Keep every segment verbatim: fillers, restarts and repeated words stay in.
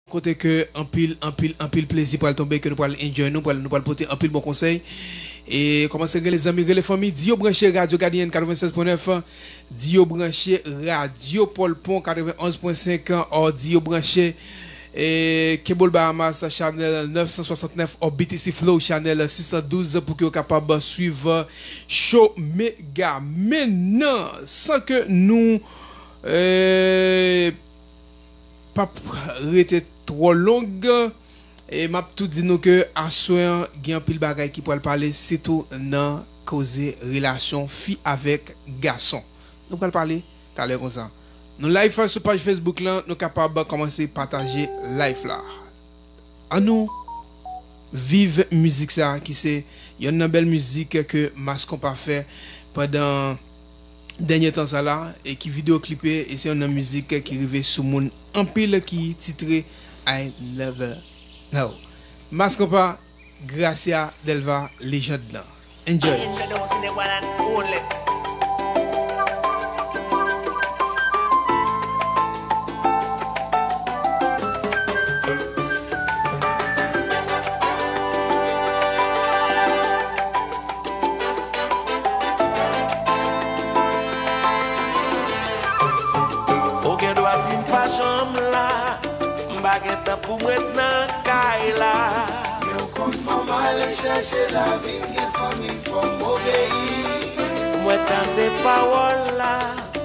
Kote ke anpil, anpil, anpil plezi pral tonbe, ke nou pral enjoy, nou pral, nou pral pote anpil bon konsèy. E kòmanse rele zanmi, rele fanmi, di yo branche Radyo Gadyen katrevennsèz pwen nèf, di yo branche Radyo Pòlpon katrevenn onz pwen senk, or di yo branche, e, Cable Bahamas, chanèl nèf san swasantnèf, or B T C Flow, chanèl sis san douz, pou ke yo kapab swiv show mega. Men nan, san ke nou, e, p ap rete twò long. E m ap tou di nou ke aswè an gen anpil bagay ki pral pale, sitou nan koze relasyon fi avèk gason. Nou pral pale talè konsa. Nou live sou paj Facebook lan, nou kapab kòmanse pataje live la. Annou viv mizik sa ki se yonn nan bèl mizik ke Mass Konpa fè pandan dènye tan sa la, e ki videyo klipe, e se yonn nan mizik ki rive sou moun anpil, ki titre I Never Know. Mass Konpa, Gracia Delva, lejand lan. Enjoy. Ou gen dwa di m pa janm la, m pa gen tan pou m ret nan kay la. Men w konn fò m ale chèche lavi, m gen fanmi, fò m obeyi. Mwen tande pawòl la,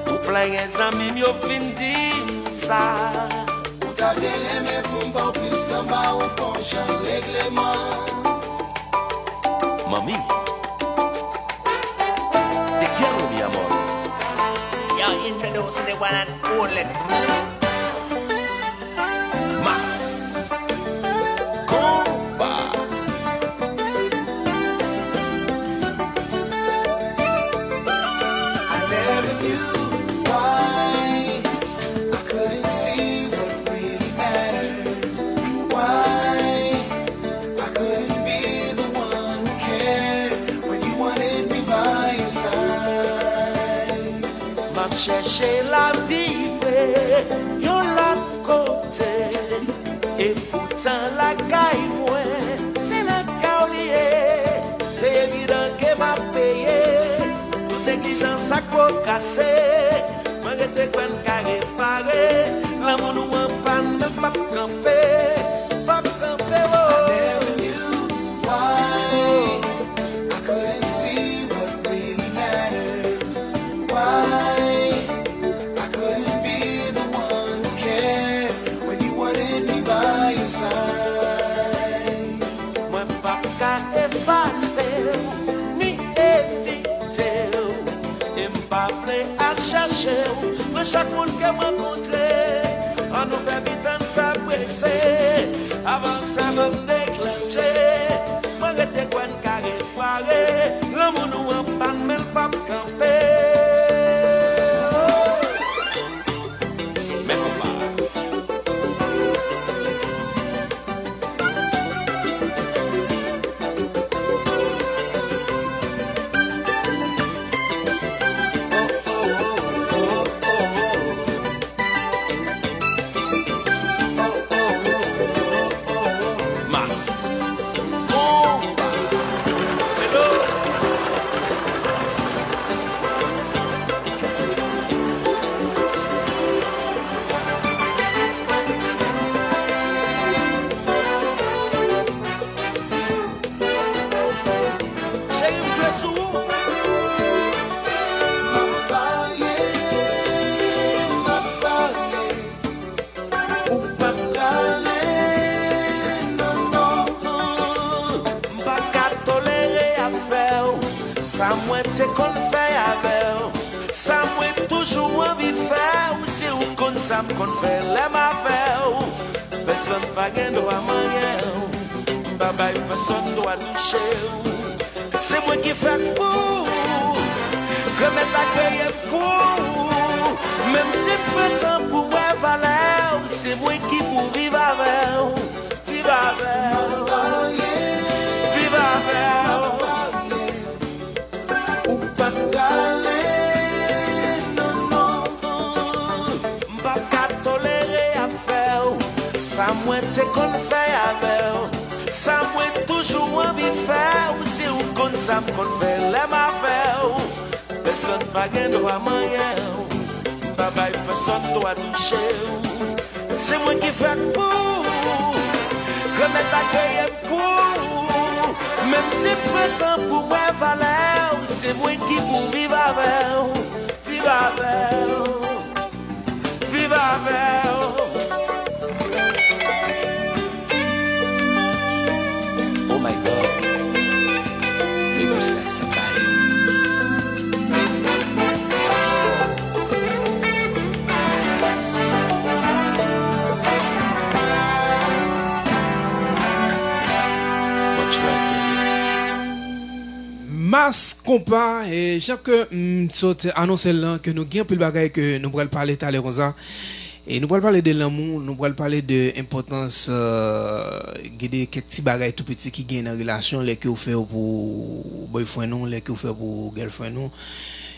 ou plenyen zanmi m yo vin di m sa. Ou ta byen renmen pou m ba w plis tan, ba w bon jan regleman. Mami, te quiero, mi amor. Yo, introducing the one and only. Mass Konpa. I never knew why I couldn't see what really mattered. Why I couldn't be the one who cared when you wanted me by your side. M ap chèche lavi vre yon lòt kote. E poutan lakay mwen, se nan kay ou li ye. Se evidan ke m ap peye tout neglijans ak po kase. Mwen rete kwè n ka repare. Lanmou nou an pàn, men p ap kanpe, p ap kanpe, oh. I never knew why I couldn't see what really mattered. Why I couldn't be the one who cared when you wanted me by your side. Mwen p ap ka efase w, ni evite w. E m pa vle al chèche w. Mwen chak moun ke m rankontre, ann nou fè biten n fè prese. Avan sa ban m deklanche. Mwen rete kwè n ka repare. Lanmou nou an pàn, men l p ap kanpe. Men konpa. Mass Konpa. Hello. Cheri m jwe sou ou. M ap pale, m ap pale. Ou p ap prale, non, non. M pa ka tolere afè w. Sa mwen te konn fè avè w, sa mwen toujou anvi fè w. Si w konn sa m konn fè lè m avè w, pèsonn pa gen dwa manyen w. M pa bay pèsonn dwa touche w. Se mwen ki fèt pou ou, remèt la kreye pou ou. Menm si m pran tan pou wè valè w, se mwen ki pou viv avè w, viv avè w, viv avè w. Ou p ap prale, non, non. M p ap ka tolere afè w. Sa Mwen te konn fè avè w, sa mwen toujou anvi fè w, si w konn sa m konn fè lè m avè w. Pèsonn pa gen dwa manyen w, m pa bay pèsonn dwa touche w. Se mwen ki fèt pou ou, granmèt la kreye m pou ou. Menm si m pran tan pou m wè valè w, se mwen ki pou viv avè w, viv avè w. Viv avè w. Oh my God. People say that's the vibe. Much love, baby. Mass Konpa, e jan ke m sot anonse l lan, ke nou gen anpil bagay ke nou pral pale talè konsa. E nou pral pale de lanmou, nou pral pale de enpòtans, euh, gen de kèk ti bagay tou piti ki gen nan relasyon, lè ke w fè yo pou boyfriend ou, lè ke w fè pou girlfriend ou,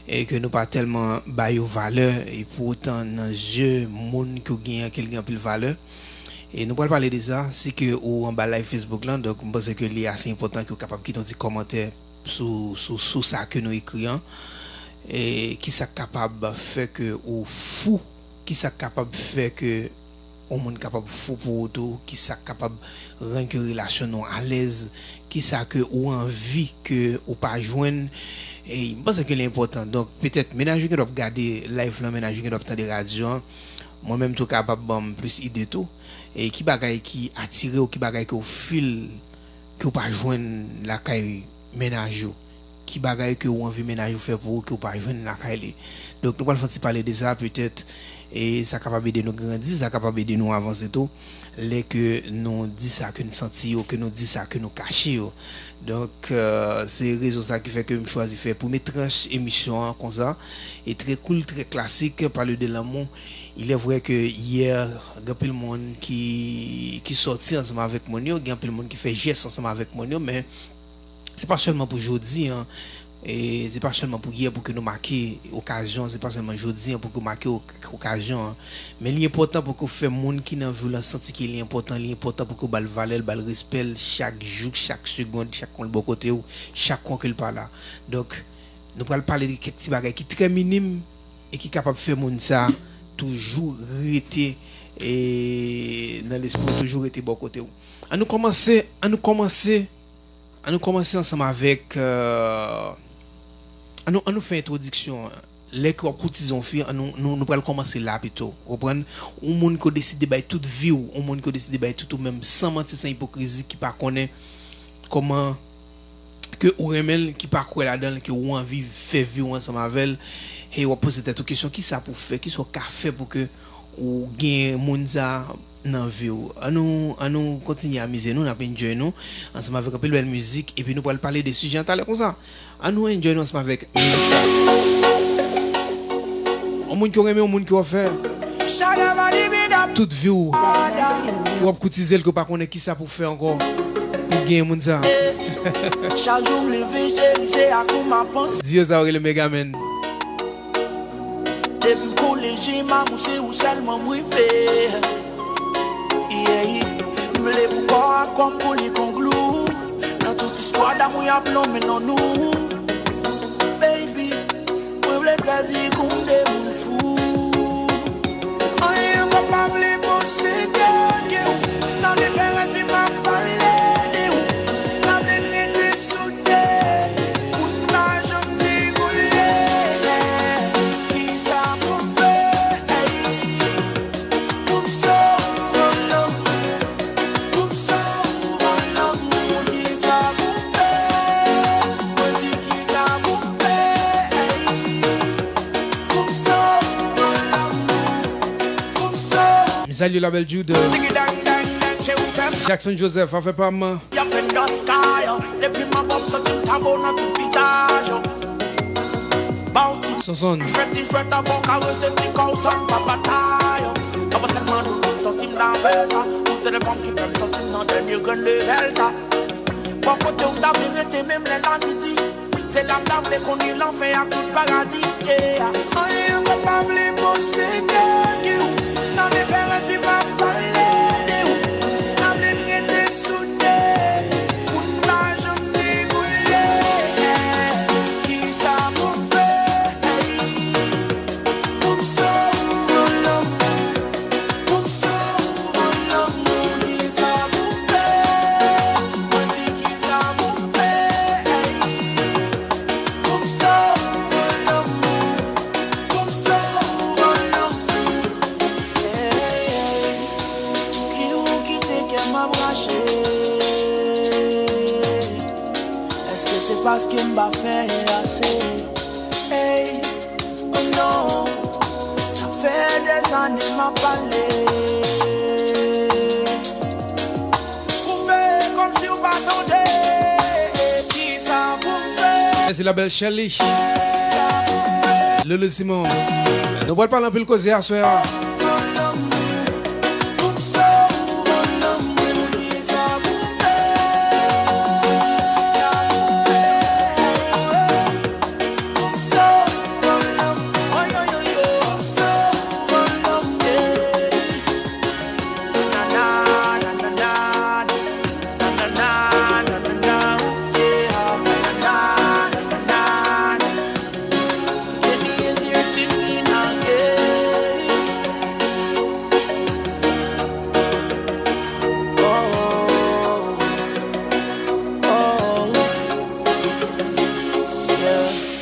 e ke nou pa tèlman ba yo valè, e pou otan nan zye moun ke w genyen an, ke l gen anpil valè. E nou pral pale de sa, si ke ou anba live Facebook lan, donk m panse ke li ase enpòtan ke w kapab kite yon ti kòmantè sou, sou, sou sa ke nou ekri an. E kisa k kapab fè ke ou fou? Kisa k kapab fè ke yon moun kapab fou pou ou tou? Kisa k kapab rann ke relasyon nou alèz? Kisa ke ou anvi ke ou pa jwenn? E m panse ke li enpòtan. Donk, petèt, mennaj ou gen dwa ap gade live lan, mennaj ou gen dwa ap tande radyo an. Mwen menm tou kapab ban m plis ide tou. E ki bagay ki atire w, ki bagay ke w feel ke w pa jwenn lakay mennaj ou? Ki bagay ke w anvi mennaj ou fè pou ou ke w pa jwenn lakay li? Donk, nou pral fè yon ti pale de sa, petèt, e sa kapab ede nou grandi, sa kapab ede nou avanse tou, lè ke nou di sa ke n santi yo, ke nou di sa ke nou kache yo. Donk, euh, se rezon sa ki fè ke m chwazi fè premye tranch emisyon an konsa, e trè cool, trè klasik, pale de lanmou. Il est vrai que hier, gen anpil moun ki, ki sòti ansanm avèk moun yo, gen anpil moun ki fè jès ansanm avèk moun yo, men se pa sèlman pou jodi an, e se pa sèlman pou yè pou ke nou make okazyon, se pa sèlman jodi an pou ke w make ok-, okazyon an. Men li enpòtan pou ke w fè moun ki nan vi w lan santi ke li enpòtan, li enpòtan pou ke w ba l valè l, ba l respè l chak jou, chak segonn, chak kon l bò kote w, chak kon ke l pa la. Donk, nou pral pale de kèk ti bagay ki trè minim e ki kapab fè moun sa toujou rete, e, nan lespri w, toujou rete bò kote w. Ann nou kòmanse, ann nou kòmanse, ann nou kòmanse ansanm avèk, euh, ann nou, ann nou fè entwodiksyon an. Lè ke w ap koutize yon fi, ann nou, nou, nou pral kòmanse la pito. Ou konprann? Yon moun ke w deside bay tout vi w, yon moun ke w deside bay tout ou menm, san manti, san ipokrizi, ki pa konnen kòman ke ou renmen l, ki pa kwè ladan l, ke ou anvi fè vi w ansanm avè l, e w ap poze tèt ou kesyon, kisa pou w fè, kisa w ka fè pou ke ou gen moun sa nan vi w? Ann nou, ann nou kontinye amize nou, n ap enjoy nou, ansanm avèk anpil bèl mizik, epi nou pral pale de sijè an talè konsa. Ann nou enjoy nou ansanm avèk mizik sa. Yon moun ki w renmen, yon moun ki w ap fè tout vi w, w ap koutize l ke w pa konnen kisa pou w fè ankò pou w genyen moun sa. Chak jou m leve, cheri, se ak ou m ap panse. Di yo sa yo rele Megaman. Depi m koule je m, amou, se ou sèlman m rive. Yeah, m vle pou kò a kò m koule kon glou. Nan tout istwa damou y ap lonmen non nou. Baby, mwen vle pèdi kou m de moun fou. Anyen ankò pa vle posede ke ou. Nan diferans vi m ap pale de ou. M ap vle n rete soude. Pou n pa janm degole. Kisa pou m fè? Ey. Pou m sove lanmou. Pou m sove lanmou, kisa pou m fè? Mwen di kisa pou m fè? Ey. Pou m sove lanmou. Pou m sove. M salye Labèl Jude. Jackson Joseph, afè pa m. Y ap endoskay. Depi m anba m santi m tanbo nan tout vizaj. Ba w ti Sonson. Fè ti jwèt avè w, karese ti kò w san n pa batay. Anvan sèlman nou tout santi m lave sa. Ou se de fanm ki fè m santi m nan dènye grenn level sa. Bò kote w ta vle rete menm lè lavi di. Se la m ta vle konn ni lanfè ak tout paradi. Yeah. Anyen ankò pa vle posede ke ou. Nan diferans vi m ap pale de ou. Ap rache. Èske se paske m pa fè ase? Ey, oh non. Sa fè dèzane m ap pale. Ou fè kòmsi w pa tande. Kisa pou m fè? Mèsi la bèl Shelly. Loulou Simon. Nou pral pale anpil koze aswè a.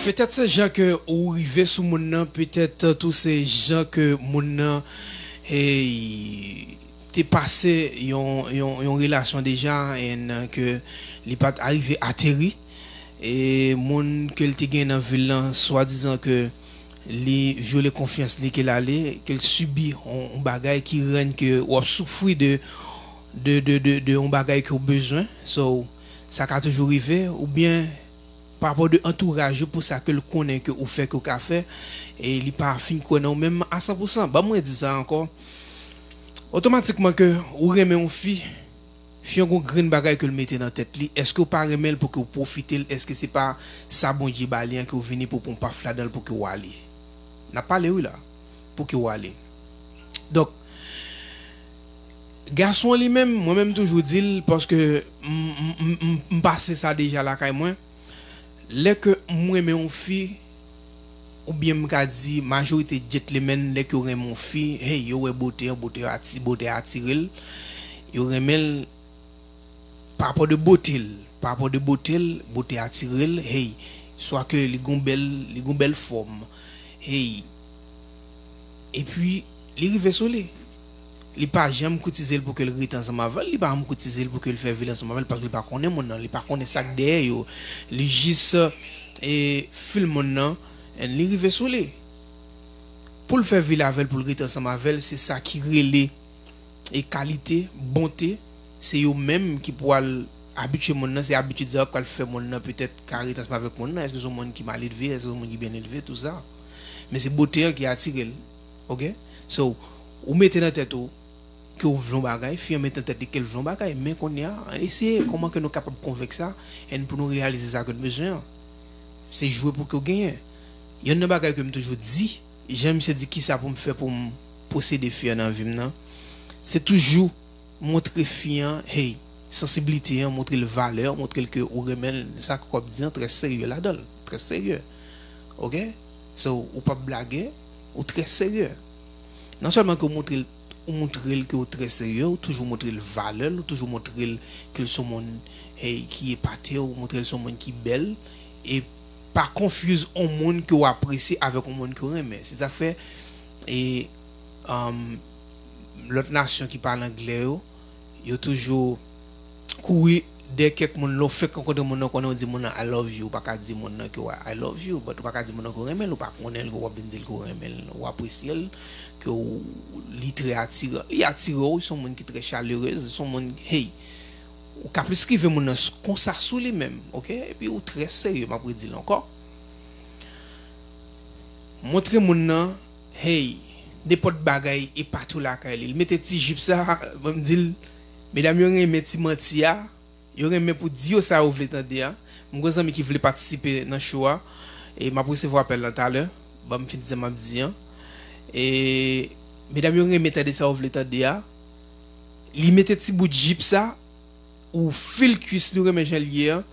Petèt se jan ke ou rive sou moun nan, petèt tou se jan ke moun nan, hey, te pase yon, yon, yon relasyon deja, and ke li pa t arive ateri. E moun ke l te gen nan vi l lan, swadizan ke li vyole konfyans li, ke l ale, ke l sibi yon, yon bagay ki rann ke w ap soufri de, de, de, de, de yon bagay ke w bezwen. So, sa ka toujou rive, oubyen pa rapò de antouraj ou, pou sa ke l konnen ke ou fè, ke w ka fè, e li pa fin kwè nan ou menm a san pou san. Ban mwen di sa ankò. Otomatikman ke ou renmen yon fi, fi an gon grenn bagay ke l mete nan tèt li, èske w pa renmen l pou ke w pwofite l? Èske se pa sa Bondye ba li an ke w vini pou pran paf ladan l pou ke w ale? N ap pale wi la. Pou ke w ale. Donk, gason an li menm, mwen menm m toujou di l, paske m, m, m, m, m pase sa deja lakay mwen. Lè ke m renmen yon fi, oubyen m ka di majorite gentleman, lè ke yo renmen yon fi, hey, yo wè bote an, bote ati-, bote a atire l. Yo renmen l pa rapò de bote l, pa rapò de bote l, bote atire l, hey, swa ke li gon bèl, li gon bèl fòm, hey, epi li rive sou li. Li pa janm koutize l pou ke l rete ansanm avè l, li pa janm koutize l pou ke l fè vi l ansanm avè l, paske li pa konnen moun nan, li pa konnen sa k dèyè yo. Li jis, e, fil moun nan, and li rive sou li. Pou l fè vi l avè l, pou l rete ansanm avè l, se sa ki rele e kalite, bonte, se yo menm ki pral abitye moun nan, se abitid sa yo k pral fè moun nan petèt ka rete ansanm avèk moun nan. Èske se yon moun ki mal elve, èske se yon moun ki byen elve, tou sa. Men se bote an ki atire l. Oke? So, ou mete nan tèt ou ke w vle yon bagay, fi an mete nan tèt li ke l vle yon bagay. Men kounye a, ann eseye kòman ke nou kapab konvenk sa, and pou nou reyalize sa ke n bezwen an. Se jwe pou ke w genyen. Yonn nan bagay ke m toujou di, jan misye di kisa pou m fè pou m posede fi an nan vi m nan, se toujou montre fi an, hey, sansiblite an, montre l valè, montre l ke ou renmen l, sa ke w ap di an trè serye ladan l, trè serye. Oke? So, ou p ap blage, ou trè serye. Non sèlman ke w montre l, ou montre l ke w trè serye, ou toujou montre l valè l, ou toujou montre l ke l se yon moun, hey, ki epate, ou montre l se yon moun ki bèl, e pa confuse yon moun ke w apresye avèk yon moun ke w renmen. Se sa k fè, e, um, lòt nasyon ki pale anglè yo, yo toujou kouri dèyè kèk moun. Lè w fèk rankontre moun nan, konnen w di moun nan "I love you", ou pa ka di moun nan ke w "I love you", but ou pa ka di moun nan ke w renmen l, ou pa konnen l, ke w ap vin di l ke w renmen l, ou apresye l, ke w, li trè atiran. Li atire w, se yon moun ki trè chalerez, se yon moun, hey, ou ka plis rive moun nan s-, konsa sou li menm, oke? Epi ou trè serye, m ap redi l ankò. Montre moun nan, hey, nenpòt bagay epate w lakay li. Li mete ti jip sa, ban m di l, medam yo renmen ti manti a, yo renmen pou di yo sa yo vle tande a. M gon zanmi ki vle patisipe nan show a, e m ap resevwa apèl lan talè, ban m fin di sa m ap di an. E medam yo renmen tande sa yo vle tande a. Li mete ti bout jip sa, ou fil kwis li, ou renmen jan l ye an,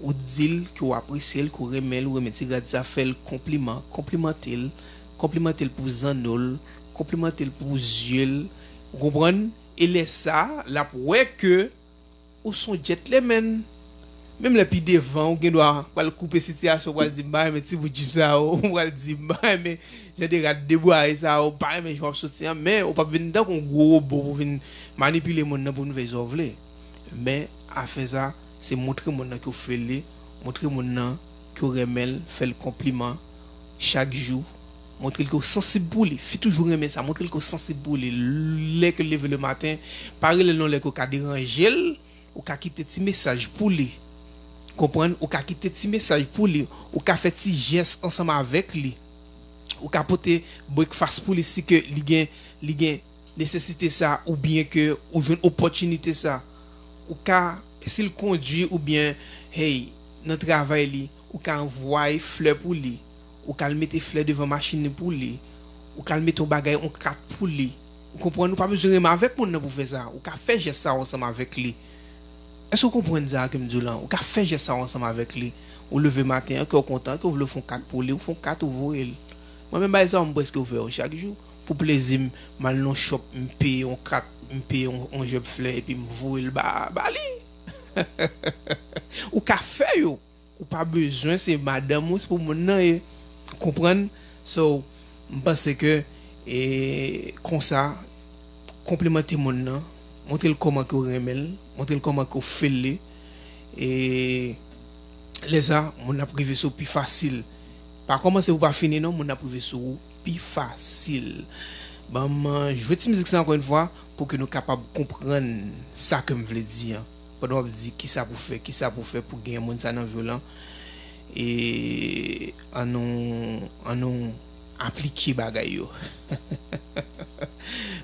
ou di l ke w apresye l, ke w renmen l, ou renmen ti rad sa, fè l konpliman, konplimante l, konplimante l pou zanno l, konplimante l pou zye l, ou konprann? E lè sa, l ap wè ke ou se yon gentleman. Menm lè pi devan, ou gen dwa pral koupe sitiyasyon, ou pral di, "M pa renmen ti bout jip sa yo," ou pral di, "M pa renmen jan de rad debwaye sa yo, m pa renmen jan w ap soti an," men ou p ap vin tankou yon gwo wobo pou vin manipile moun nan pou vin fè sa w vle. Men afè sa, se montre moun nan ke w fele, montre moun nan ke w renmen l, fè l konpliman chak jou, montre l ke w sansib pou li. Fi toujou renmen sa, montre l ke w sansib pou li. Lè ke l leve le maten, pa rele l nan lè ke w ka deranje l, ou ka kite ti mesaj pou li. Konprann? Ou ka kite ti mesaj pou li. Ou ka fè ti jès ansanm avèk li. Ou ka pote breakfast pou li si ke li gen, li gen nesesite sa oubyen ke ou jwenn opòtinite sa. Ou ka, si l kondui oubyen, hey, nan travay li, ou ka anvwaye flè pou li. Ou ka al mete flè devan machin li pou li. Ou ka al mete yon bagay, yon kat pou li. Ou konprann? Ou pa bezwen renmen avèk moun nan pou fè sa. Ou ka fè jès sa yo ansanm avèk li. Èske w konprann sa ke m di w lan? Ou ka fè jès sa yo ansanm avèk li. Ou leve maten an, kè w kontan, ke w vle w fè yon kat pou li, ou fè yon kat, ou voye l. Mwen menm bagay sa yo, m prèske fè yo chak jou. Pou plezi m, m al nan shop, m peye yon kat, m peye yon, yon jèb flè, epi m voye l ba, ba li. Ou ka fè yo. Ou pa bezwen se madanm ou, se pou moun nan ye. Konprann? So, m panse ke, e, konsa, konplimante moun nan, montre l kòman ke w renmen l, montre l kòman ke w feel li, e, lè sa, moun nan ap rive sou ou pi fasil. Pa kòmanse pou pa fini non, moun nan ap rive sou ou pi fasil. Ban m, euh, jwe ti mizik sa ankò yon fwa pou ke nou kapab konprann sa ke m vle di an. Pandan w ap di kisa pou fè, kisa pou fè pou gen moun sa nan vi w lan. E annou, annou aplike bagay yo.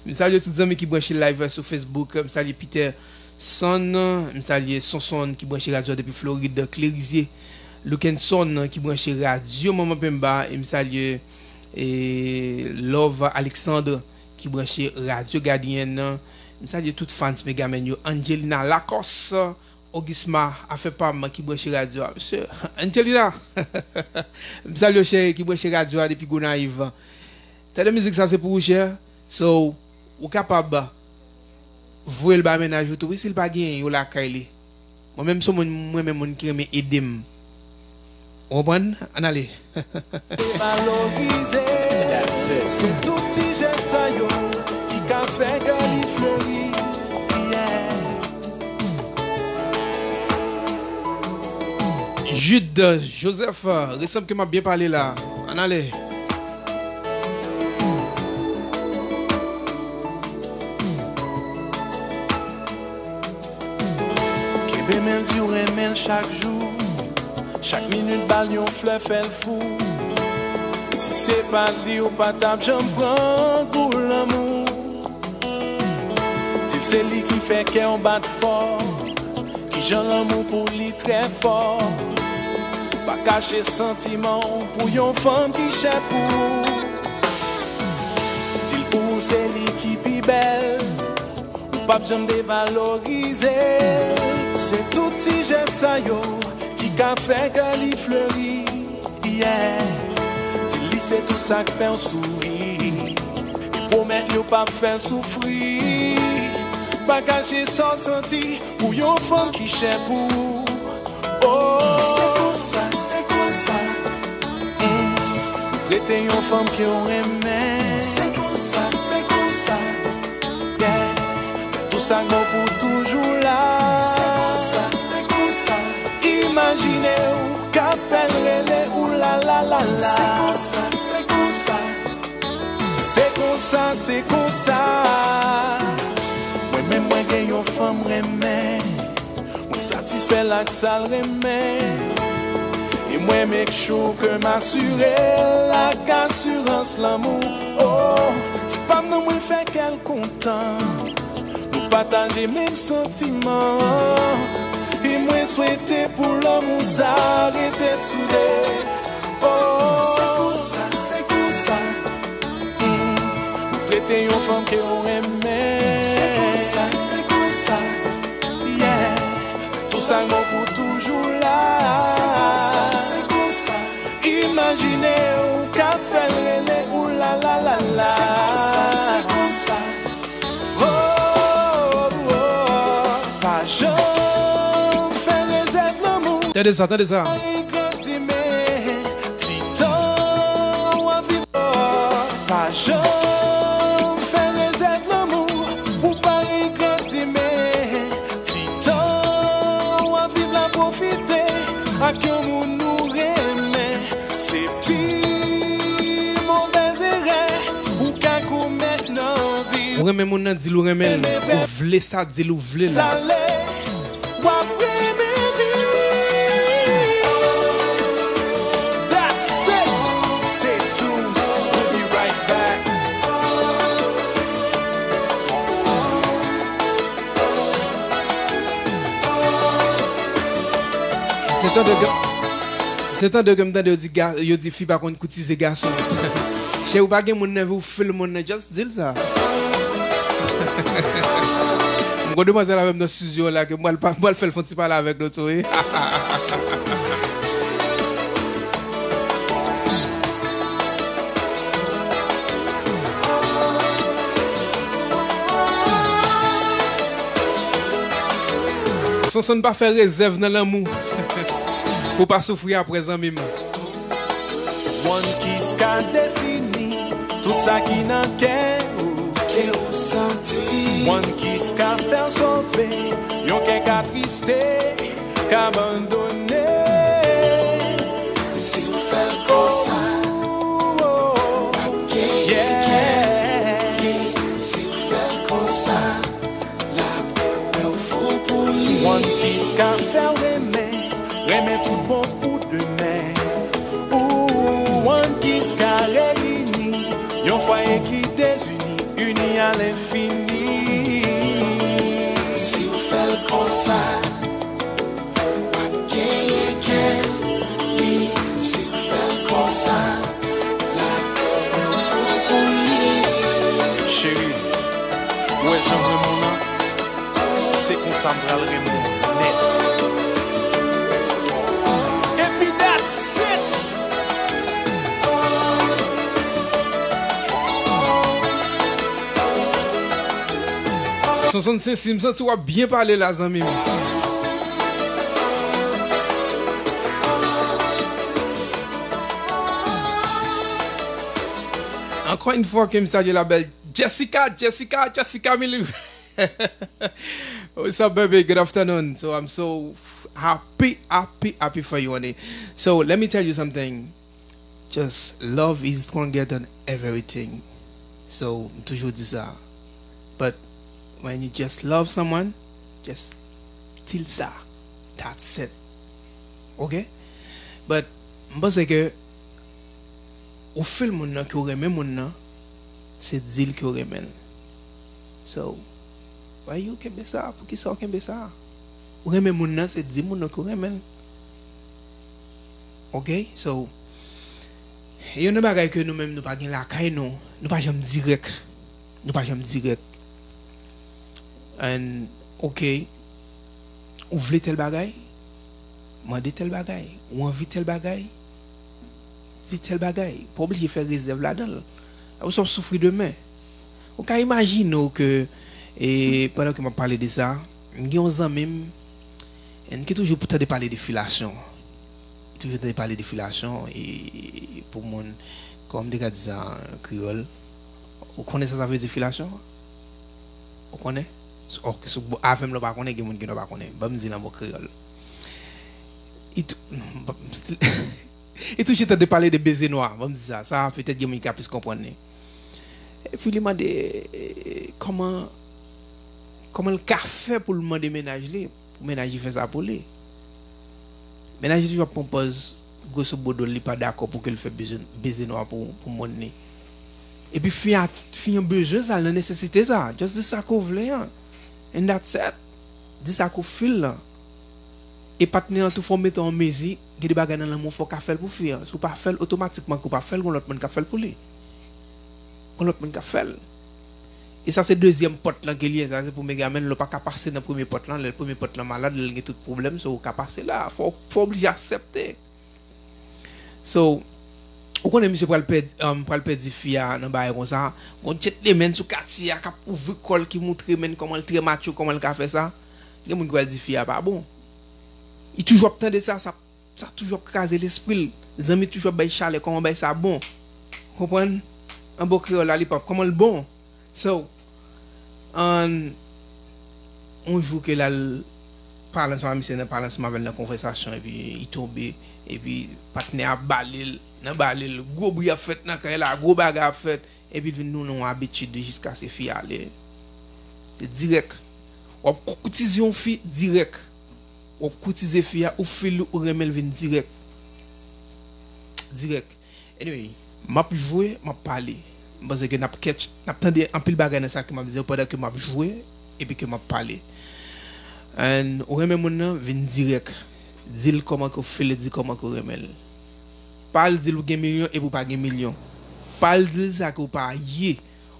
M salye tout zanmi ki branche live sou Facebook. M salye Peter Son, m salye Sonson ki branche radyo a depi Florid, Clérizier, Lukenson ki branche radyo Manman Pemba, e m salye, e, Love Alexandre ki branche radyo Gadyen an, m salye tout fans Megamen yo, Angelina Lacoste, Augisma, afè pa m ki branche radyo a, mesye, Angelina, m salye w cheri ki branche radyo a depi Gonayiv. Tande mizik sa se pou ou chè, so, ou kapab voye l bay mennaj ou tou wi si l pa gen yo lakay li. Mwen menm se yon moun, mwen menm moun ki renmen ede m. Ou konprann? Ann ale. Devalorize, se tout ti jès sa yo ki ka fè kè li fleri. Yeah. Jude Joseph, resanm ke m ap byen pale la. Ann ale. Kenbe men l, di w renmen l chak jou. Chak minit ba l yon flè, fè l fou. Si se pa li, ou pa t ap janm pran gou lanmou. Di l se li ki fè kè w bat fò. Kijan lanmou pou li trè fò. Pa kache santiman w pou yon fanm ki chè pou ou. Di l pou ou se li ki pi bèl. Ou p ap janm devalorize. Se tout ti jès sa yo ki ka fè kè li fleri. Yeah. Di li se tou sa k fè w souri. Li pwomèt li w p ap fè l soufri. Pa kache sa w santi pou yon fanm ki chè pou ou. Oh. Se konsa, se konsa. Mm. Ou trete yon fanm ke w renmen. Se konsa, se konsa. Yeah. Fè tou sa k bon pou toujou la. Se konsa, se konsa. Imajine w k ap fè l rele ou la la la la. Se konsa, se konsa. Se konsa, se konsa. Mwen menm mwen gen yon fanm renmen. Mwen satisfè l ak sa l renmen. E mwen make sure ke m asire l ak asirans lanmou. Oh, ti pa m nan mwen fè kè l kontan. Nou pataje menm santiman. E mwen swete pou lanmou sa rete soude. Oh. Se konsa, se konsa. Mm. Ou trete yon fanm ke w renmen. Se konsa, se konsa. Yeah. Tou sa k bon pou toujou la. Se konsa, se konsa. Imajine w k ap fè l rele ou la la la la. Se konsa, se konsa. Oh, oh, oh. Pa janm fè rezèv lanmou. Tande sa, tande sa. Mari grandi men, ti tan w ap viv, pa janm fè rezèv lanmou, ou pa regrèt di men, ti tan w ap viv la pwofite ak yon moun ou renmen, se pi move erè ou ka komèt nan vi. Ou renmen moun nan, di l ou renmen l. Ou vle sa, di l ou vle l. Talè, w ap renmen viv. That's it. Stay tuned. We'll be right back. Se tan de, se tan de ke m tande yo di, ga- yo di fi pa konn koutize gason. Cheri, ou pa gen moun nan vi, ou fè l moun nan, just di l sa. M gon demwazèl avè m nan estidyo la, ke m pral pa- m pral fè l fè yon ti pale avèk nou tou, wi. Sonson, pa fè rezèv nan lanmou pou w pa soufri apre, zanmi m. One Kiss ka defini tout sa ki nan kè ou. Ke ou santi. One Kiss ka fè w sove yon kè k atriste, k abandone. Si w fè l konsa, w ap genyen kè li. Si w fè l konsa, lapè w fou pou li. One Kiss ka fè w renmen, renmen tout bon pou demen. Ou One Kiss ka reyini yon fwaye ki dezini, ini a lenfini. Si w fè l konsa, w ap genyen kè li. Si w fè l konsa, lapè w fou pou li. Cheri, ou wè jan m renmen w lan? Se konsa m pral renmen w nèt. Epi that's it! Sonson Sensi, m santi w ap byen pale la, zanmi m. Encore une fois, ke m salye la belle Jessica, Jessica, Jessica Mille. What's up, baby? Good afternoon. So I'm so happy, happy, happy for you, honey. So let me tell you something. Just love is stronger than everything. So, m toujou di sa. But when you just love someone, just di l sa. That's it. Ok? But, m panse ke ou feel moun nan, ke w renmen moun nan, se di l ke w renmen l. So, why you kenbe sa? Poukisa w kenbe sa? Ou renmen moun nan, se di moun nan ke w renmen l. Ok? So, youn nan bagay ke nou menm nou pa gen lakay nou, nou pa janm dirèk. Nou pa janm dirèk. And, ok, ou vle tèl bagay, mande tèl bagay. Ou anvi tèl bagay, di tèl bagay. Ou pa oblije fè rezèv ladan l. Apre sa, w ap soufri demen. Ou ka imajine w ke, e, pandan ke m ap pale de sa, m gen yon zanmi m, and ki toujou tande pale de filasyon. Toujou tande pale de filasyon, e pou moun, kòman m te ka di sa an kreyòl, ou konnen sa sa vle di filasyon? Ou konnen? Ok, sou, avè m lè w pa konnen, gen moun ki nou pa konnen. Ban m di l an mo kreyòl. Li tou-, non, ban m still, li toujou tande pale de beze nwa. Ban m di sa, sa petèt gen moun ki ka plis konprann li. Epi li mande, e, kòman, kòman l ka fè pou l mande mennaj li, pou mennaj li fè sa pou li. Mennaj li toujou ap pran pòz, gwoso bodo l, li pa dakò pou ke l fè beze, beze nwa pou, pou moun li. Epi fi a, fi an bezwen sa, l nan nesesite sa. Just di sa ke w vle an. And that's it. Di sa ke w feel lan. E patnè an tou, fò w mete w an mezi, gen de bagay nan lanmou fò w ka fè l pou fi an. Si w pa fè l, otomatikman ke w pa fè l, gon lòt moun k ap fè l pou li. Gon lòt moun k ap fè l. E sa se dezyèm pòt lan ke l ye, sa se pou Megaman, lè w pa ka pase nan premye pòt lan, lè premye pòt lan malad, lè l gen tout pwoblèm, so ou ka pase la, fò, fò w oblije aksepte. So, ou konnen misye pral pèdi, um, pral pèdi fi a nan bagay konsa, gon gentleman sou katye a k ap ouvri kò l, ki moutre menm kòman l trè macho, kòman l ka fè sa, gen moun ki pral di fi a pa bon. Li toujou ap tande sa, sa, sa toujou ap kraze lespri l. Zanmi toujou ap bay chalè, kòman bay sa bon. Konprann? An bon kreyòl, lollipop, kòman l bon? So, an, yon jou ke l al pale ansanm ak misye, nan pale ansanm avè l nan konvèsasyon, epi li tonbe, epi patnè a bale l, nan bale l, gwo bri ap fèt nan kay la, gwo bagay ap fèt, epi l vin tounen yon abitid li jiskaske fi a ale. Se dirèk. W ap koutize yon fi dirèk. W ap koutize fi a, ou feel li, ou renmen l vin dirèk. Dirèk. Anyway, m ap jwe, m ap pale. M panse ke n ap catch, n ap tande anpil bagay nan sa ke m ap di yo pandan ke m ap jwe epi ke m ap pale. And ou renmen moun nan, vin dirèk. Di l kòman ke w feel, di kòman ke w renmen l. Pa al di l ou gen milyon epi w pa gen milyon. Pa al di l sa ke w pa ye.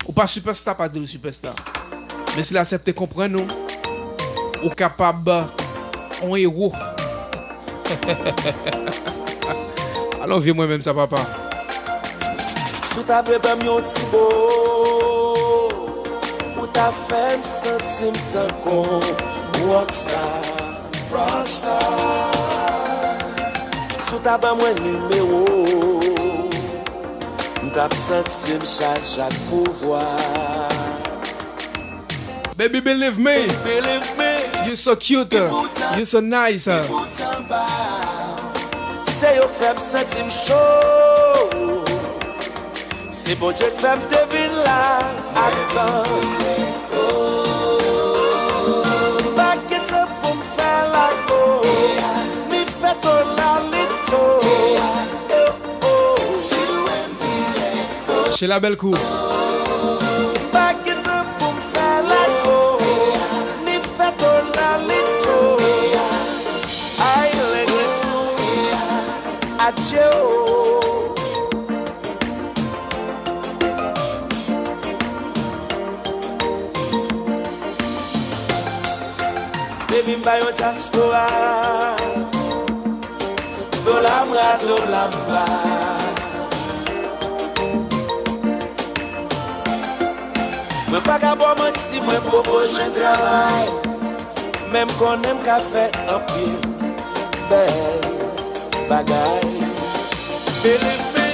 Ou pa sipèsta, pa di l ou sipèsta. Men si l aksepte konprann ou, ou kapab yon ewo. Alon vye mwen menm sa, papa. Si w ta vle ban m yon ti mo, ou ta fè m santi m tankou yon rockstar. Rockstar. Si w ta ban mwen nimewo, m t ap santi m chaje ak pouvwa. Baby, believe me. Believe me. You so cute. You so nice. Se yo k fè m santi m cho. Se Bondye k fè m te vin la ak tan. M pa gen tan pou m fè lago. Mi fè to lalito. Sheila Bellecour. M pa gen tan pou m fè lago. Mi fè to lalito. Ay, lengresou. Adye o. Baby, m pa yon dyaspora. Dola m ra, dola m ba. Mwen pa ka ba w manti, mwen poko jwenn travay. Men m konnen m ka fè anpil bèl bagay. Believe me,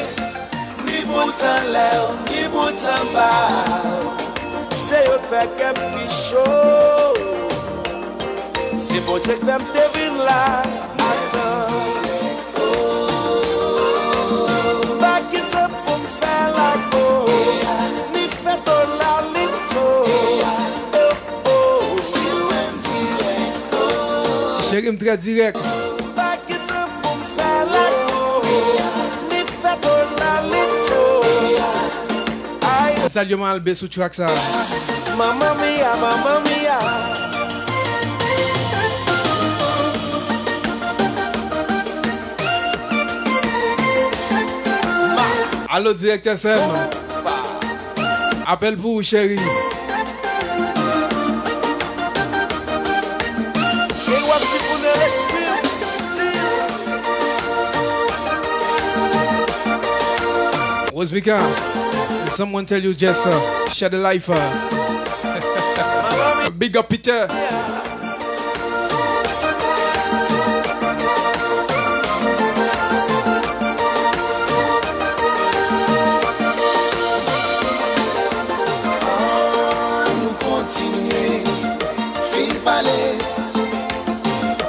ni bout anlè w, ni bout anba w. Se yo k fè kè m pi cho. Se Bondye k fè m te vin la. Atan. M pa gen tan pou m fè lago. Ni fè to lalito. Oh, oh. Cheri, m trè dirèk. M pa gen tan pou m fè lago. Ni fè to lalito. Ay. M salye Malbe sou track sa. Mamma mia, mamma mia. Alo, direktè Sèm. Apèl pou ou, cheri. Cheri, w ap chifounen lespri m. Rose Mika, someone tell you just, uh, share the life, uh. Big up Peter. Ann nou kontinye fin pale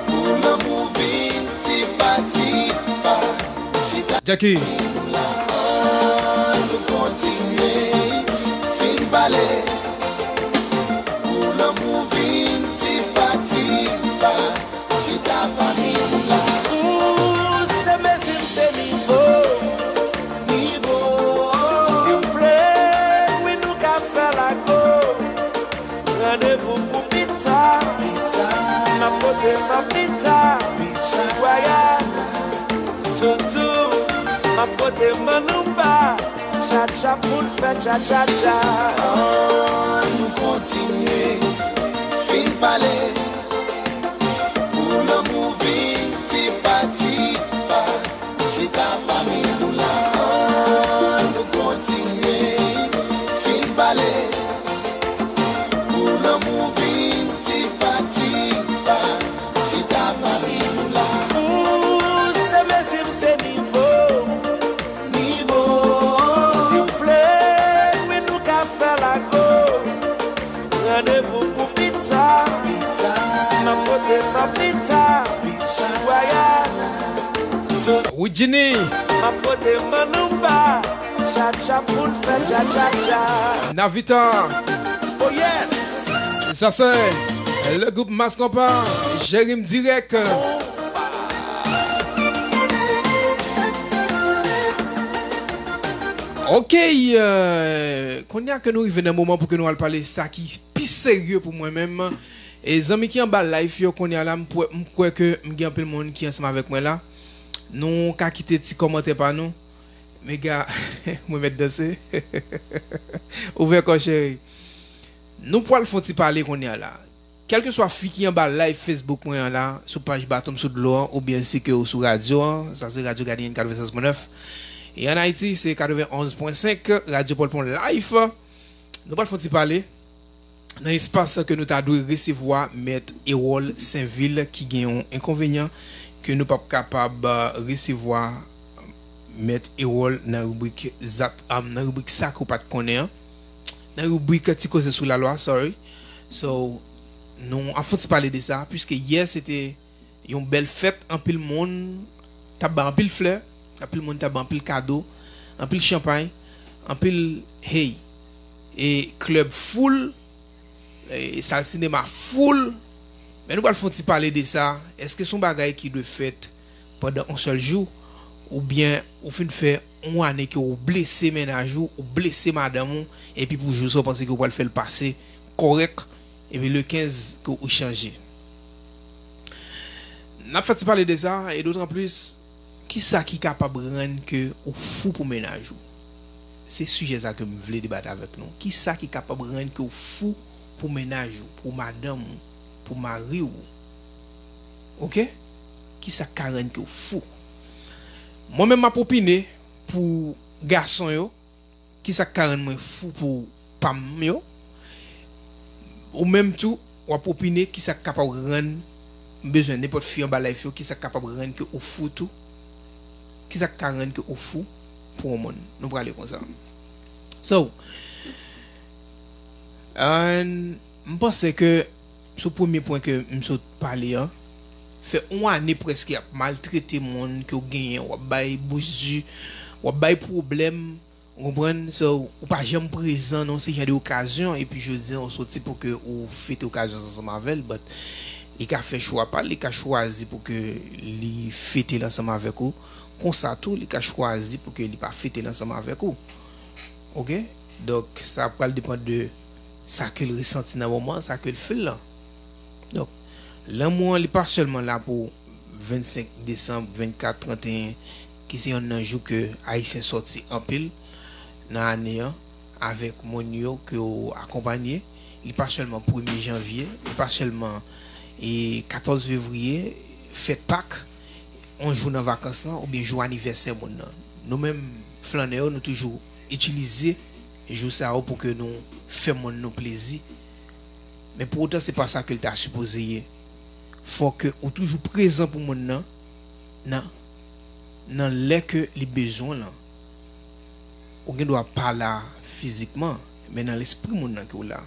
pou lanmou vin ti pa ti pa. Jackie. Ann nou kontinye fin pale pou lanmou vin ti pa ti pa. Chita pami nou la. Ou se mezi m, se nivo. Nivo. Si w vle, wi, nou ka fè lago. Randevou pou pita. Pita. M ap pote papita. Pita. Gwaya. Toutou. M ap pote manouba. Tchatcha pou n fè tchatchatcha. Ann nou kontinye fin pale pou lanmou vin ti pa ti pa. Chita pami nou la. Ann nou kontinye fin pale pou lanmou vin ti pa ti pa. Chita pami nou la. Jenny. M ap pote manouba, tchatcha pou n fè tchatchatcha. Navita. Oh yes. Sa se le group Mass Konpa, Jere m dirèk. Ok, euh, kounye a ke nou rive nan moman pou ke nou al pale sa ki pi serye pou mwen menm. E zanmi ki anba live yo, kounye a la, m kwè, m kwè ke m gen anpil moun ki ansanm avèk mwen la. Nou ka kite ti kòmantè pa nou. Mega, mwen mèt danse. Ouvè kò cheri. Nou pral fè yon ti pale kounye a la. Kèlkeswa fi ki anba live Facebook mwen an la, sou paj Baton m sou dlo an, oubyen si ke ou sou radyo an, sa se Radyo Gadyen katrevennsèz pwen nèf. E ann Ayiti, se katrevenn onz pwen senk, Radyo Pòlpon Live. Nou pral fè yon ti pale. Nan espas ke nou ta dwe resevwa Mèt Erol Senvil ki gen yon enkonvenyan ke nou p ap kapab, euh, resevwa Mèt Erol nan ribrik Zat, um, nan ribrik Sa ke w pa t konnen an. Nan ribrik Ti Koze sou Lalwa, sorry. So, nou ap fè yon ti pale de sa, piske yè se te yon bèl fèt, anpil moun t ap bay anpil flè, anpil moun t ap bay anpil kado, anpil chanpay, anpil hey. E klèb full, e sal sinema full. Men nou pral fè yon ti pale de sa. Èske se yon bagay ki dwe fèt pandan yon sèl jou? Oubyen ou fin fè yon ane ke ou blese mennaj ou, ou blese madanm ou, epi pou jou sa ou panse ke ou pral fè l pase kòrèk, epi le kenz ke ou chanje? N ap fè ti pale de sa, e dotan plis, kisa ki kapab rann ke ou fou pou mennaj ou? Se sijè sa ke m vle debat avèk nou. Kisa ki kapab rann ke ou fou pou mennaj ou, pou madanm ou, pou mari ou? Ok? Kisa k ka rann ke ou fou? Mwen menm m ap opine pou gason yo, kisa k ka rann mwen fou pou pa m yo? Ou menm tou, w ap opine kisa k kapab rann, m bezwen nenpòt fi anba live yo, kisa k kapab rann ke ou fou tou? Kisa k ka rann ke ou fou pou yon moun? Nou prale konsa. So, euh, m panse ke sou premye pwen ke m sot pale an, fè yon ane prèske ap maltrete moun ke w genyen, w ap bay bouch di, w ap bay pwoblèm, ou konprann? So, ou pa janm prezan nan se jan de okazyon, epi jodi a ou soti pou ke ou fete okazyon sa ansanm avè l, but li ka fè chwa pa l, li ka chwazi pou ke li fete l ansanm avèk ou. Konsa tou, li ka chwazi pou ke li pa fete l ansanm avèk ou. Ok? Donk, sa pral depann de sa ke l resanti nan moman, sa ke l feel lan. Donk, lanmou an, li pa sèlman la pou vennsenk desanm, vennkat, tranteyen, ki se yonn nan jou ke Ayisyen sòti anpil nan ane an avèk moun yo ke w akonpanye. Li pa sèlman premye janvye, li pa sèlman, e, katòz fevriye, fèt Pak, yon jou nan vakans lan, oubyen jou anivèsè moun nan. Nou menm, flannè yo, nou toujou itilize jou sa yo pou ke nou fè moun nou plezi. Men pou otan, se pa sa ke l ta sipoze ye. Fò ke ou toujou prezan pou moun nan, nan, nan lè ke li bezwen w lan. Ou gen dwa pa la fizikman, men nan lespri moun nan ke w la.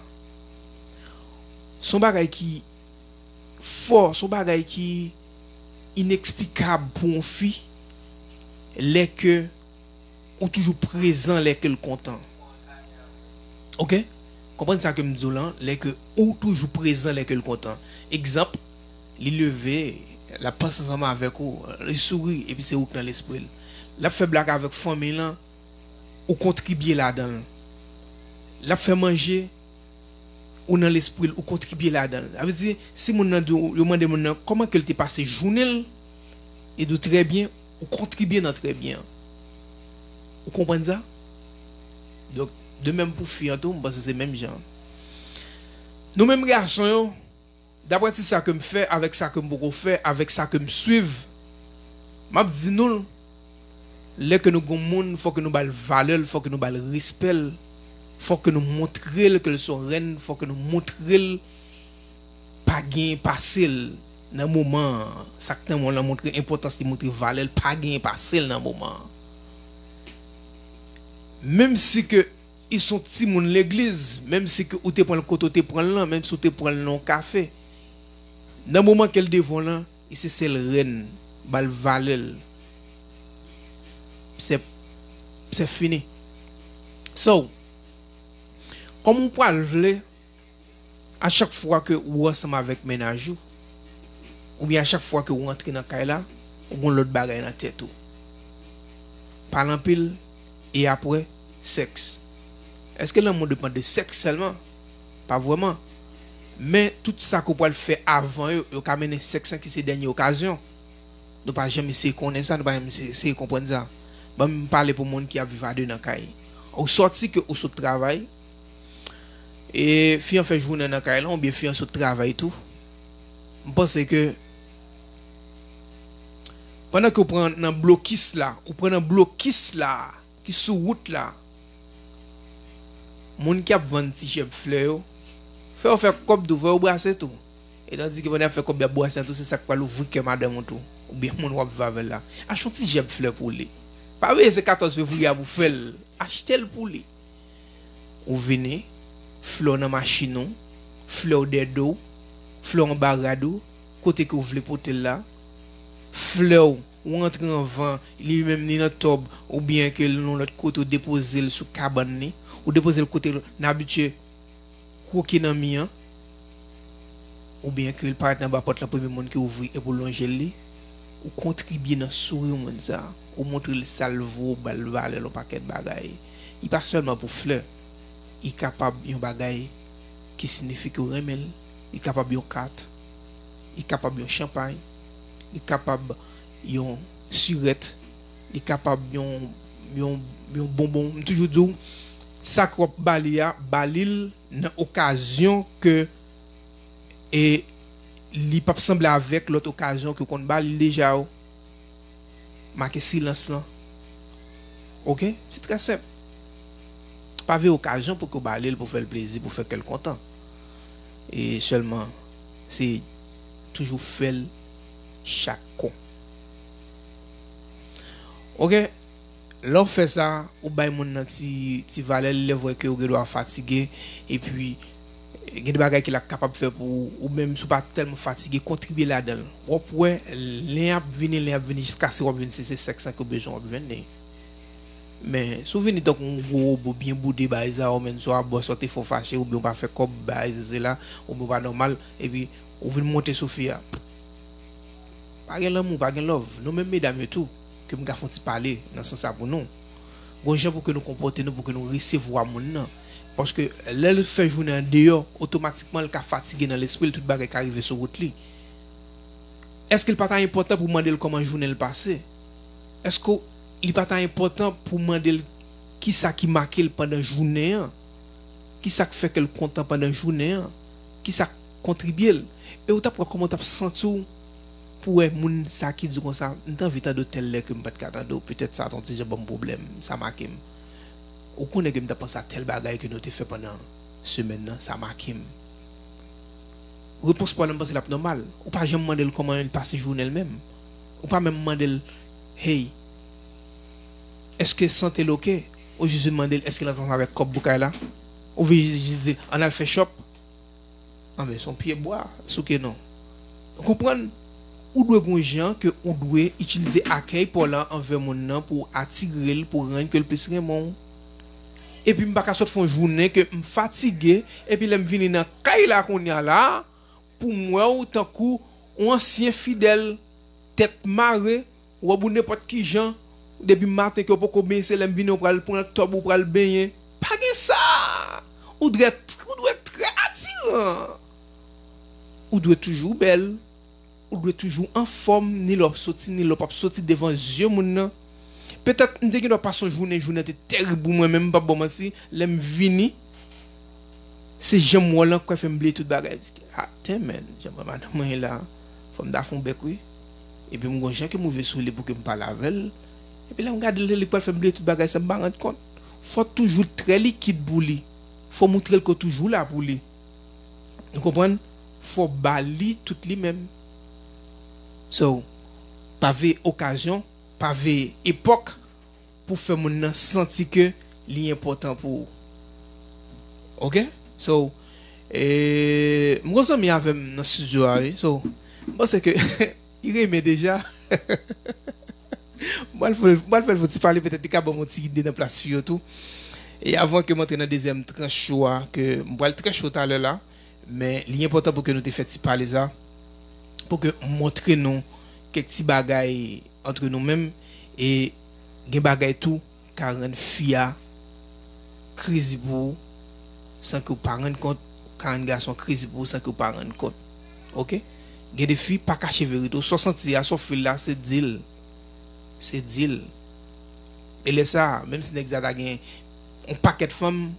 Se yon bagay ki fò, se yon bagay ki ineksplikab pou yon fi, lè ke ou toujou prezan lè ke l kontan. Ok? Konprann sa ke m di w lan, lè ke ou toujou prezan lè ke l kontan. Egzanp, li leve, l ap panse ansanm avèk ou, li souri, epi se ou k nan lespri l. L ap fè blag avèk fanmi lan, ou kontribye ladan l. L ap fè manje, ou nan lespri l, ou kontribye ladan l. Sa vle di, si moun nan di w, yo mande moun nan kòman ke l te pase jounen l, li di w trè byen, ou kontribye nan trè byen an. Ou konprann sa? Donk, de menm pou fi an tou, m panse se menm jan. Nou menm gason yo, daprè ti sa ke m fè, avèk sa ke m poko fè, avèk sa ke m swiv, m ap di nou l, lè ke nou gon moun, fò ke nou ba l valè l, fò ke nou ba l respè l, fò ke nou montre l ke l se yon rèn, fò ke nou montre l pa genyen pase l nan moman an. Sa k nan men w lan, montre enpòtans li, montre valè l, pa genyen pase l nan moman an. Menm si ke li se yon timoun legliz, menm si ke ou te pran l kote w te pran l lan, menm si w te pran l nan yon kafe. Nan moman ke l devan w lan, li se sèl rèn, ba l valè l. c'est c'est fini. So, kòm ou pral vle, a chak fwa ke ou ansanm avèk mennaj ou, oubyen a chak fwa ke ou rantre nan kay la, ou gon lòt bagay nan tèt ou. Pale anpil, e apre, sèks. Èske lanmou depann de sèks sèlman? Pa vrèman. Men tout sa ke ou pral fè avan yo, yo ka mennen sèks lan ki se dènye okazyon. Nou pa janm eseye konnen sa, nou pa janm eseye konprann sa. Ban m pale pou moun ki ap viv a de nan kay. Ou sòti ke ou sot travay, e fi an fè jounen nan kay lan, oubyen fi an sot travay tou. M panse ke pandan ke ou pran nan blokis la, ou pran nan blokis la, ki sou wout la, moun ki ap vann ti jèb flè yo, fè yo fè kòb tou, fè yo brase tou. E tandis ke pandan y ap fè kòb y ap brase an tou, se sa k pral ouvri kè madanm ou tou, oubyen moun w ap viv avè l la. Achte yon ti jèb flè pou li. Pa veye se katòz fevriye a pou fè l. Achte l pou li. Ou vini, flè w nan machin ou, flè w dèyè do w, flè w anba rad ou, kote ke w vle pote l la, flè w, ou rantre anvan, li menm li nan tòb, oubyen ke l nan lòt kote, ou depoze l sou kabann li, ou depoze l kote n abitye kwoke nan mi an, oubyen ke l parèt anba pòt lan, premye moun ki ouvri epi w lonje l li, ou kontribye nan souri moun sa, ou montre l sa l vo, ou ba l valè l yon pakèt bagay. Li pa sèlman pou flè, li kapab yon bagay ki siyifi ke w renmen l, li kapab yon kat, li kapab yon chanpay, li kapab yon sirèt, li kapab yon, yon, yon bonbon. M toujou di w, sa ke w ap ba li a, ba li l nan okazyon ke, e, li p ap sanble avèk lòt okazyon ke w konn ba li l deja yo. Make silans lan. Oke? Se trè senp. Pa veye okazyon pou ke w ba li l, pou fè l plezi, pou fè kè l kontan. E sèlman, se toujou fè l chak kou. Oke? Lè w fè sa, ou bay moun nan ti, ti valè l, lè vre ke ou gen dwa fatige, epi gen de bagay ke l ap kapab fè pou ou, ou menm si w pa tèlman fatige, kontribye ladan l. W ap wè, lè y ap vini, lè y ap vini, jiskaske w ap vin, si se sèks lan ke w bezwen, w ap jwenn li. Men, si w vini tankou yon gwo wobo byen boude, bagay sa yo, menm si w a bòs ou te fè w fache, oubyen w pa fè kòb, bagay se la, oubyen w pa nòmal, epi ou vin monte sou fi a. Pa gen lanmou, pa gen love. Nou menm medam yo tou, ke m ka fè yon ti pale nan sans sa pou nou. Gon jan pou ke nou konpòte nou, pou ke nou resevwa moun nan. Paske lè l fè jounen an deyò, otomatikman l ka fatige nan lespri l, tout bagay ka rive sou wout li. Èske l pa ta enpòtan pou mande l kòman jounen l pase? Èske li pa ta enpòtan pou mande l kisa ki make l pandan jounen an? Kisa k fè ke l kontan pandan jounen an? Kisa k kontribye l? E ou t ap wè kòman w t ap santi w pou wè moun sa ki di w konsa, "M t anvi tande w tèl lè ke m pa t ka tande w, petèt sa t yon ti jan ban m pwoblèm, sa make m." Ou konnen ke m t ap panse a tèl bagay ke nou te fè pandan semèn nan, sa make m. Repons pa w la, m panse l ap nòmal. Ou pa janm mande l kòman l pase jounen l menm. Ou pa menm mande l, "Hey, èske sante l oke?" Ou jis vin mande l, "Èske l ansanm avèk kòb pou kay la?" Ou vin jis, jis di l, "Ann al fè chòp." Anben, se yon pye bwa souke non. Ou konprann? Ou dwe gon jan ke ou dwe itilize akèy pa w la anvè moun nan pou w atire l, pou w rann ke l plis renmen w. Epi m pa ka sot fè yon jounen ke m fatige, epi lè m vini nan kay la kounye a la, pou m wè w tankou yon ansyen fidèl, tèt mare, wòb ou nenpòt ki jan, depi maten ke w poko benyen, se lè m vini w pral pran tòb ou pral benyen. Pa gen sa! Ou dwe, ou dwe trè atiran. Ou dwe toujou bèl. Ou dwe toujou anfòm, ni lè w ap soti, ni lè w p ap soti devan zye moun nan. Petèt, m te gen dwa pase yon jounen, jounen an te tèrib pou mwen menm, m p ap ba w manti, lè m vini, se jan m wè l lan k fè m bliye tout bagay. M di, "Ah, damn, man, jan mwen madanm mwen ye la, fò m ta fè yon bèk, wi." Epi m gon jan ke m rive sou li pou ke m pale avè l. Epi lè m gade l, li pral fè m bliye tout bagay san m pa rann kont. Fò w toujou trè likid pou li. Fò w montre l ke w toujou la pou li. Ou konprann? Fò w ba li tout li menm. So, pa veye okazyon, pa veye epòk pou fè moun nan santi ke li enpòtan pou ou. Oke? So, e, m gon zanmi avè m nan estidyo a, wi. So, m panse ke li renmen deja. M pral fè, m pral fè l fè ti pale, petèt li ka ban m yon ti ide nan plas fi yo tou. E avan ke m antre nan dezyèm tranch show a, ke m pral trè cho talè la, men li enpòtan pou ke nou te fè ti pale sa, pou ke m montre nou kèk ti bagay antre nou menm, e gen bagay tou ka rann fi a crazy pou ou, san ke w pa rann kont, ka rann gason crazy pou ou, san ke w pa rann kont. Oke? Gen de fi pa kache verite w, sa w santi a, sa w feel la, se di l. Se di l. E lè sa, menm si nèg sa ta gen yon pakèt fanm,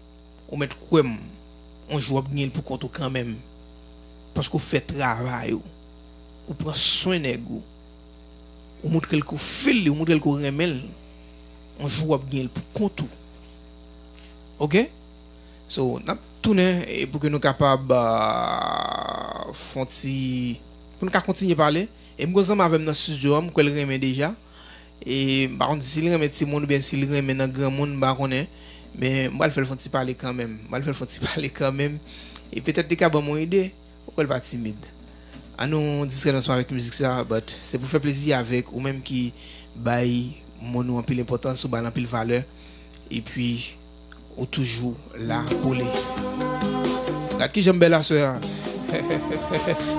ou mèt kwè m, yon jou w ap genyen l pou kont ou kanmenm. Paske w fè travay ou. Ou pran swen nèg ou. Ou montre l ke w feel li, ou montre l ke w renmen l. Yon jou w ap genyen l pou kont ou. Oke? So, n ap tounen e pou ke nou kapab, ah, fè yon ti, pou nou ka kontinye pale. E m gon zanmi avè m nan estidyo a, m kwè l renmen deja. E m pa konn si l renmen timoun oubyen si l renmen nan granmoun, m pa konnen. Men m pral fè l fè yon ti pale kanmenm. M pral fè l fè yon ti pale kanmenm. E petèt li ka ban m yon ide. Ou kwè l pa timid. Ann nou distrè nou ansanm avèk mizik sa, but se pou fè plezi avèk ou menm ki bay mo nou anpil enpòtans, ou ba l anpil valè. Epi, ou toujou la pou li. Gad kijan m bèl aswè a.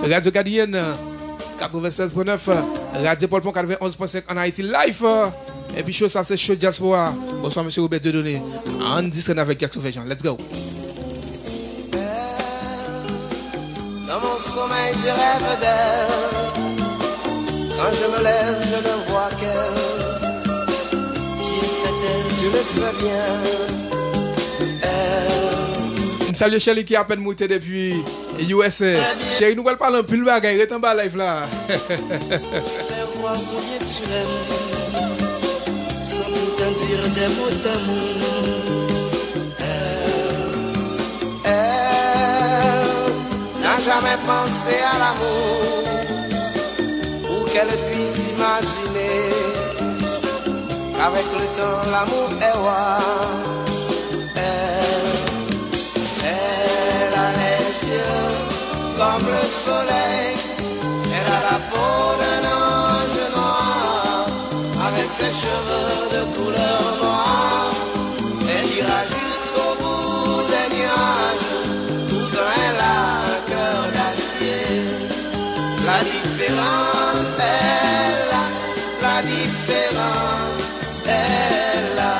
Radyo Gadyen, katrevennsèz pwen nèf, Radyo Paul Pon katrevenonz pwen senk ann Ayiti, live. Epi show sa se show dyaspora. Bonswa, mesye Robert Dieudonné. Ann distrè n avèk Jackson Fèjan. Let's go. Dans mon sommeil, je rêve d'elle. Quand je me lève, je ne vois qu'elle. Qui est cette elle ? Tu le sais bien. Elle. M salye Shelly ki apèn moute depi U S A. Cheri, nou pral pale anpil bagay, ret anba live la. Fais voir combien tu l'aimes, sans pourtant dire des mots d'amour. Elle, elle n'a jamais pensé à l'amour, pour qu'elle puisse imaginer qu'avec le temps l'amour est roi. Elle, elle a les yeux comme le soleil, elle a la peau d'un ange noir, avec ses cheveux de couleur noire. Elle ira jusqu'au bout des nuages, pourtant elle a un cœur d'acier. La différence est là, la différence est là.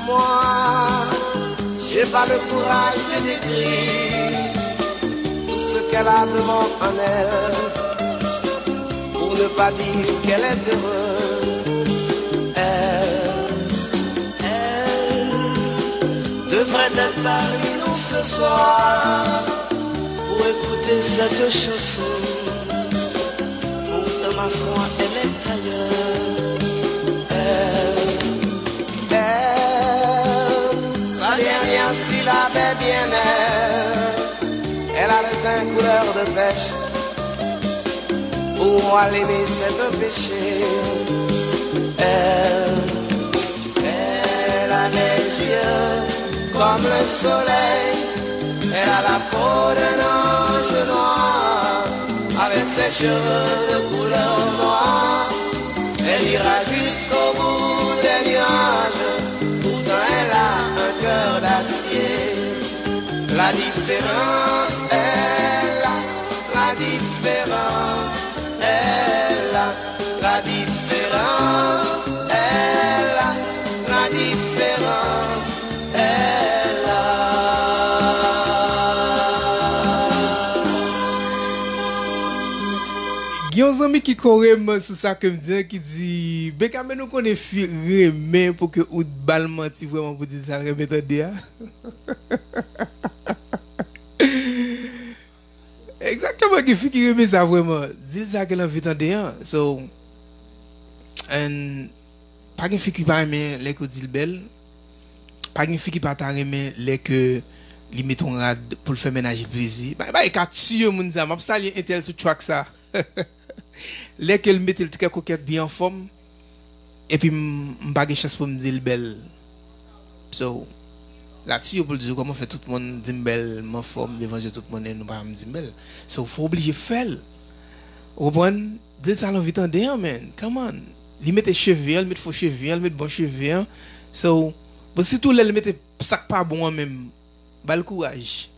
Moi, j'ai pas le courage de décrire tout ce qu'elle a de bon en elle, pour ne pas dire qu'elle est heureuse. Elle, elle devrait être parmi nous ce soir pour écouter cette chanson. Pourtant ma foi, elle est ailleurs. Elle, elle, sa dènye syllab est bien elle. Elle a le teint couleur de pêche. Pour moi, l'aimer, c'est un péché. Elle, elle a les yeux comme le soleil. Elle a la peau d'un ange noir, avec ses cheveux de couleur noire. Elle ira jusqu'au bout des nuages, pourtant elle a un cœur d'acier. La différence est là, la différence est là, la différence est là, la différence est là. Gen yon zanmi ki kore m sou sa ke m di an, ki di, Benjamin, nou konnen fi renmen pou ke ou ba l manti vrèman pou di sa l renmen tande a. Egzakteman, gen fi ki renmen sa vrèman. Di l sa ke l anvi tande an. So, and pa gen fi ki pa renmen lè ke w di l bèl. Pa gen fi ki pa ta renmen lè ke li mete yon rad pou l fè mennaj li plezi. Bay, bay ka tiye moun sa. M ap salye entèl sou track sa. Lè ke l mete l trè kokèt, byen anfòm, epi m, m pa gen chans pou m di l bèl. So, la ti yo pou l di w kòman fè tout moun di m bèl, m anfòm devan je tout moun, e nou pa janm di m bèl. So, fò w oblije fè l. Ou konprann? Di l sa l anvi tande an, man. Come on. Li mete cheve an, li met fo cheve an, li met bon cheve an. So, bon, sitou lè l mete sa k pa bon an menm, ba l kouraj.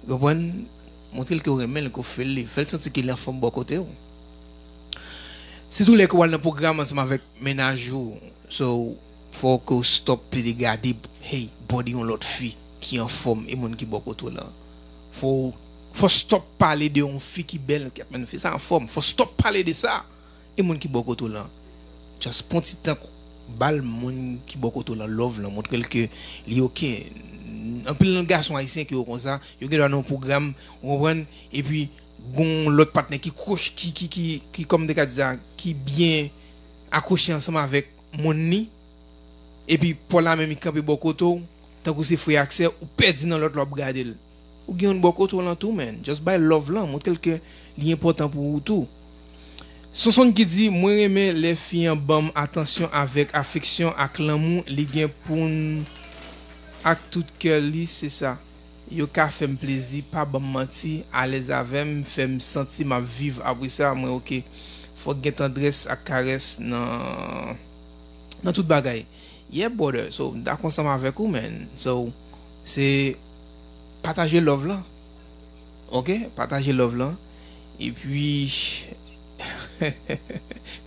Konprann? Montre l ke w renmen l, ke w fè l li. Fè l santi ke li anfòm bò kote w. Sitou lè ke w al nan pwogram ansanm avèk mennaj ou, so, fò ke w stop plede gade, hey, body yon lòt fi ki anfòm e moun ki bò kote w lan. Fò, fò stop pale de yon fi ki bèl, ki ap, men fi sa anfòm. Fò stop pale de sa. E moun ki bò kote w lan, just pran ti tan, ba l moun ki bò kote w lan love lan, montre l ke li oke. Anpil nan gason ayisyen ki yo konsa, yo gen dwa nan yon pwogram, ou konprann, epi gon lòt patnè ki kwoch-, ki, ki, ki, ki, kòm m te ka di sa, ki byen akwoche ansanm avèk moun li, epi pò la menm li kanpe bò kote w, tankou se frè ak sè, ou pèdi nan lòt la w ap gade l. Ou gen youn bò kote w lan tou, man. Just bay love lan, montre l ke li enpòtan pou ou tou. Sonsonn ki di, mwen renmen lè fi an ban m atansyon avèk afeksyon ak lanmou li gen pou m ak tout kè li, se sa. Yo ka fè m plezi, pa ban m manti, alèz avè m, fè m santi m ap viv, apre sa, mwen oke. Fòk gen tandrès ak karès nan, nan tout bagay. Yeah, brother. So, m dakò ansanm avèk ou, man. So, se pataje love lan. Oke? Pataje love lan. Epi,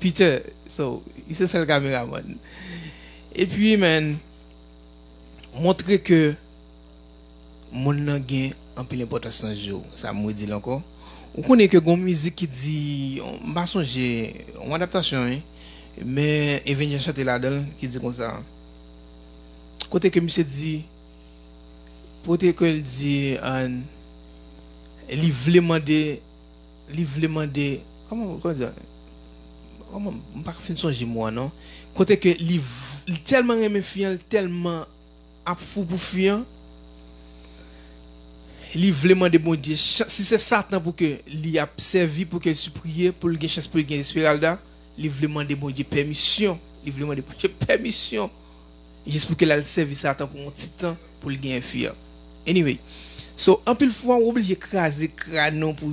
Peter, so, li se sèl kameramann. Epi, man, montre ke moun nan gen anpil enpòtans nan je w. Sa m redi l ankò. Ou konnen ke gon mizik ki di, m pa sonje, yon adaptasyon, wi. Men Evenja chante ladan l, ki di konsa. Kote ke misye di, kote ke l di, an, li vle mande, li vle mande, kòman, kòman di, kòman, m pa ka fin sonje mo a, non. Kote ke li, v- li tèlman renmen fi an, li tèlman ap fou pou fi an, li vle mande Bondye, cha- si se Satan pou ke li ap sèvi, pou ke l sipriye, pou l gen chans pou l gen Esmeralda, li vle mande Bondye pèmisyon. Li vle mande Bondye pèmisyon. Jis pou ke l al sèvi Satan pou yon ti tan, pou l genyen fi an. Anyway. So, anpil fwa, ou oblije kraze kràn ou pou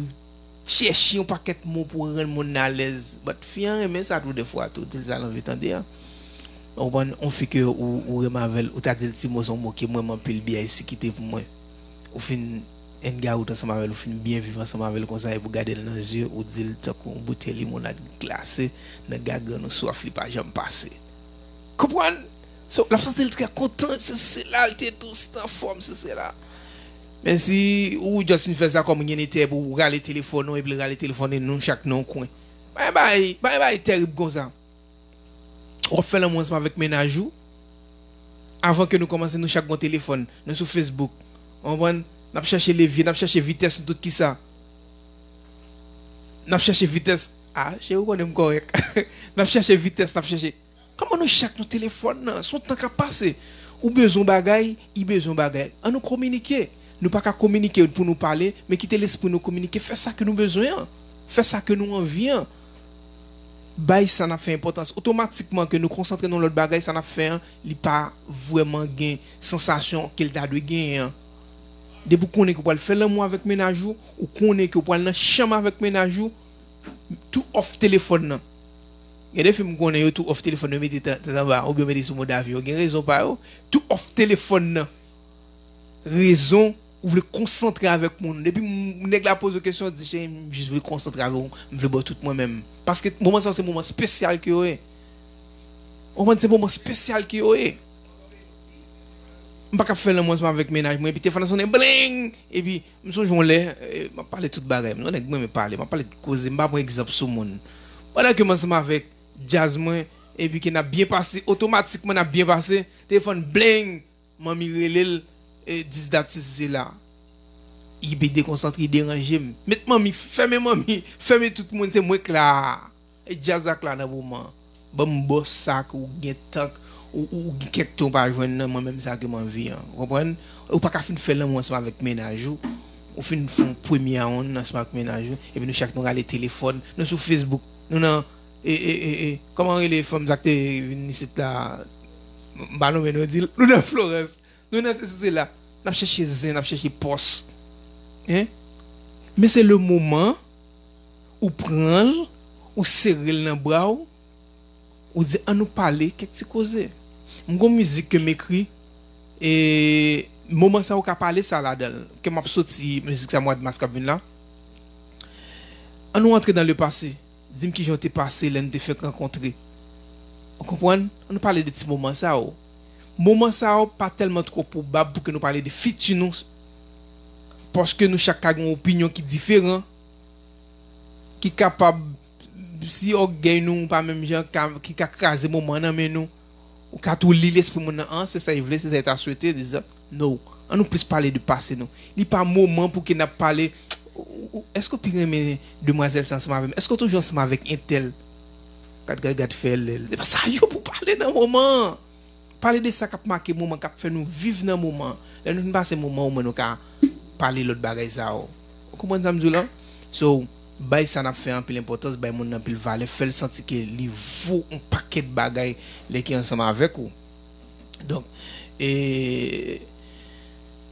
chèche yon pakèt mo pou rann moun nan alèz. But fi an renmen sa tou dèfwa tou, di l sa l anvi tande an. Ou konprann, yon fi ke ou, ou renmen avè l, ou ta di l ti mo, se yon mo ke m renmen anpil, B I C kite pou mwen. Ou fin hang out ansanm avè l, ou fin byen viv ansanm avè l konsa, epi w gade l nan zye, ou di l tankou yon boutèy limonad glase nan gagrann ou, swaf li pa janm pase. Konprann? So, l ap santi l trè kontan, se, se la l te dous, t anfòm, se, se la. Men si ou just fin fè sa kòm gen etè pou ou rale telefòn ou, epi l rale telefòn li, nou chak nan yon kwen. Pa gen bagay, pa gen bagay tèrib konsa. W ap fè lanmou ansanm avèk mennaj ou. Avan ke nou kòmanse, nou chak gon telefòn. Nou sou Facebook. Ou konprann? N ap chèche levye, n ap chèche vitès, nou tout ki sa. N ap chèche vitès. Ah, cheri, ou konnen m kòrèk. N ap chèche vitès, n ap chèche. Kòman nou chak nou telefòn nan? Se yon tan k ap pase. Ou bezwen yon bagay, li bezwen yon bagay. An nou kominike. Nou pa ka kominike pou nou pale, men kite lespri nou kominike. Fè sa ke nou bezwen an. Fè sa ke nou anvi an. Bay sa n ap fè enpòtans. Otomatikman ke nou konsantre nan lòt bagay, sa n ap fè an, li pa vrèman gen sansasyon ke l ta dwe genyen an. Depi w konnen ke w pral fè lanmou avèk mennaj ou, ou konnen ke w pral nan chanm avèk mennaj ou, tou off telefòn nan. Gen de fi m konnen yo tou off telefòn, yo mete tèt anba, oubyen yo mete sou mòd avyon. Gen rezon pa yo. Tou off telefòn nan. Rezon, ou vle konsantre avèk moun. Depi m- nèg la poze w kesyon, di, cheri, m jis vle konsantre avè w, m vle ba w tout mwen menm. Paske moman sa yo se moman espesyal ke yo ye. Ou konprann, se moman espesyal ke yo ye. M pa ka fè lanmou ansanm avèk mennaj mwen, epi telefòn nan sonnen, bling! Epi, m sonje yon lè, eh, m ap pale tout bagay. M se yon nèg mwen renmen pale, m ap pale tout koze, m pa pran egzanp sou moun. Pandan ke m ansanm avèk djaz mwen, epi ke n ap byen pase, otomatikman n ap byen pase, telefòn bling! Manmi rele l, e, dis dat sesi sela. Li dekonsantre, li deranje m. Met manmi, fèmen manmi, fèmen tout moun, se mwen k la. E djaz la k la nan moman. Ban m bò sa ke w gen tan, ou, ou, ou gen kèk tan w pa jwenn nan, mwen menm sa ke m anvi an. Ou konprann? Ou pa ka fin fè lanmou ansanm avèk mennaj ou. Ou fin fè yon premye round ansanm ak mennaj ou, epi nou chak nou rale telefòn, nou sou Facebook, nou nan, e, e, e, e, kòman rele fanm sa k te vin isit la? M pa nonmen non di l, nou nan Florence, nou nan sesi sela, n ap chèche zen, n ap chèche pòs. Hein? Men se le moman, ou pran l, ou sere l nan bra w, ou di, "An nou pale kèk ti koze." M gon mizik ke m ekri, e moman sa ou ka pale sa ladan l, ke m ap soti mizik sa mwa de mas k ap vin la. An nou antre dans le passé, di m kijan w te pase lè nou te fèk rankontre. Ou konprann? An nou pale de ti moman sa yo. Moman sa yo pa tèlman twò pwobab pou ke nou pale de fiti nou, paske nou chak ka gen yon opinyon ki diferan, ki kapab, si ògèy nou pa menm jan, ka, ki ka kraze moman nan men nou, ou ka tou li lespri moun nan, an, se sa li vle, se sa li ta swete, dizan. No. An nou plis pale de pase nou. Li pa moman pou ke n ap pale, ou, ou, èske w pi renmen demwazèl sa ansanm avè m? Èske w toujou ansanm avèk entèl? Gad, gad, gad fè lèl. Se pa sa yo pou pale nan moman. Pale de sa k ap make moman, k ap fè nou viv nan moman. Lè nou fin pase moman, omwen nou ka pale lòt bagay sa yo. Ou konprann sa m di w la? So, bay sa n ap fè anpil enpòtans, bay moun nan anpil valè, fè l santi ke li vo yon pakèt bagay lè ke ansanm avèk ou. Donk, e,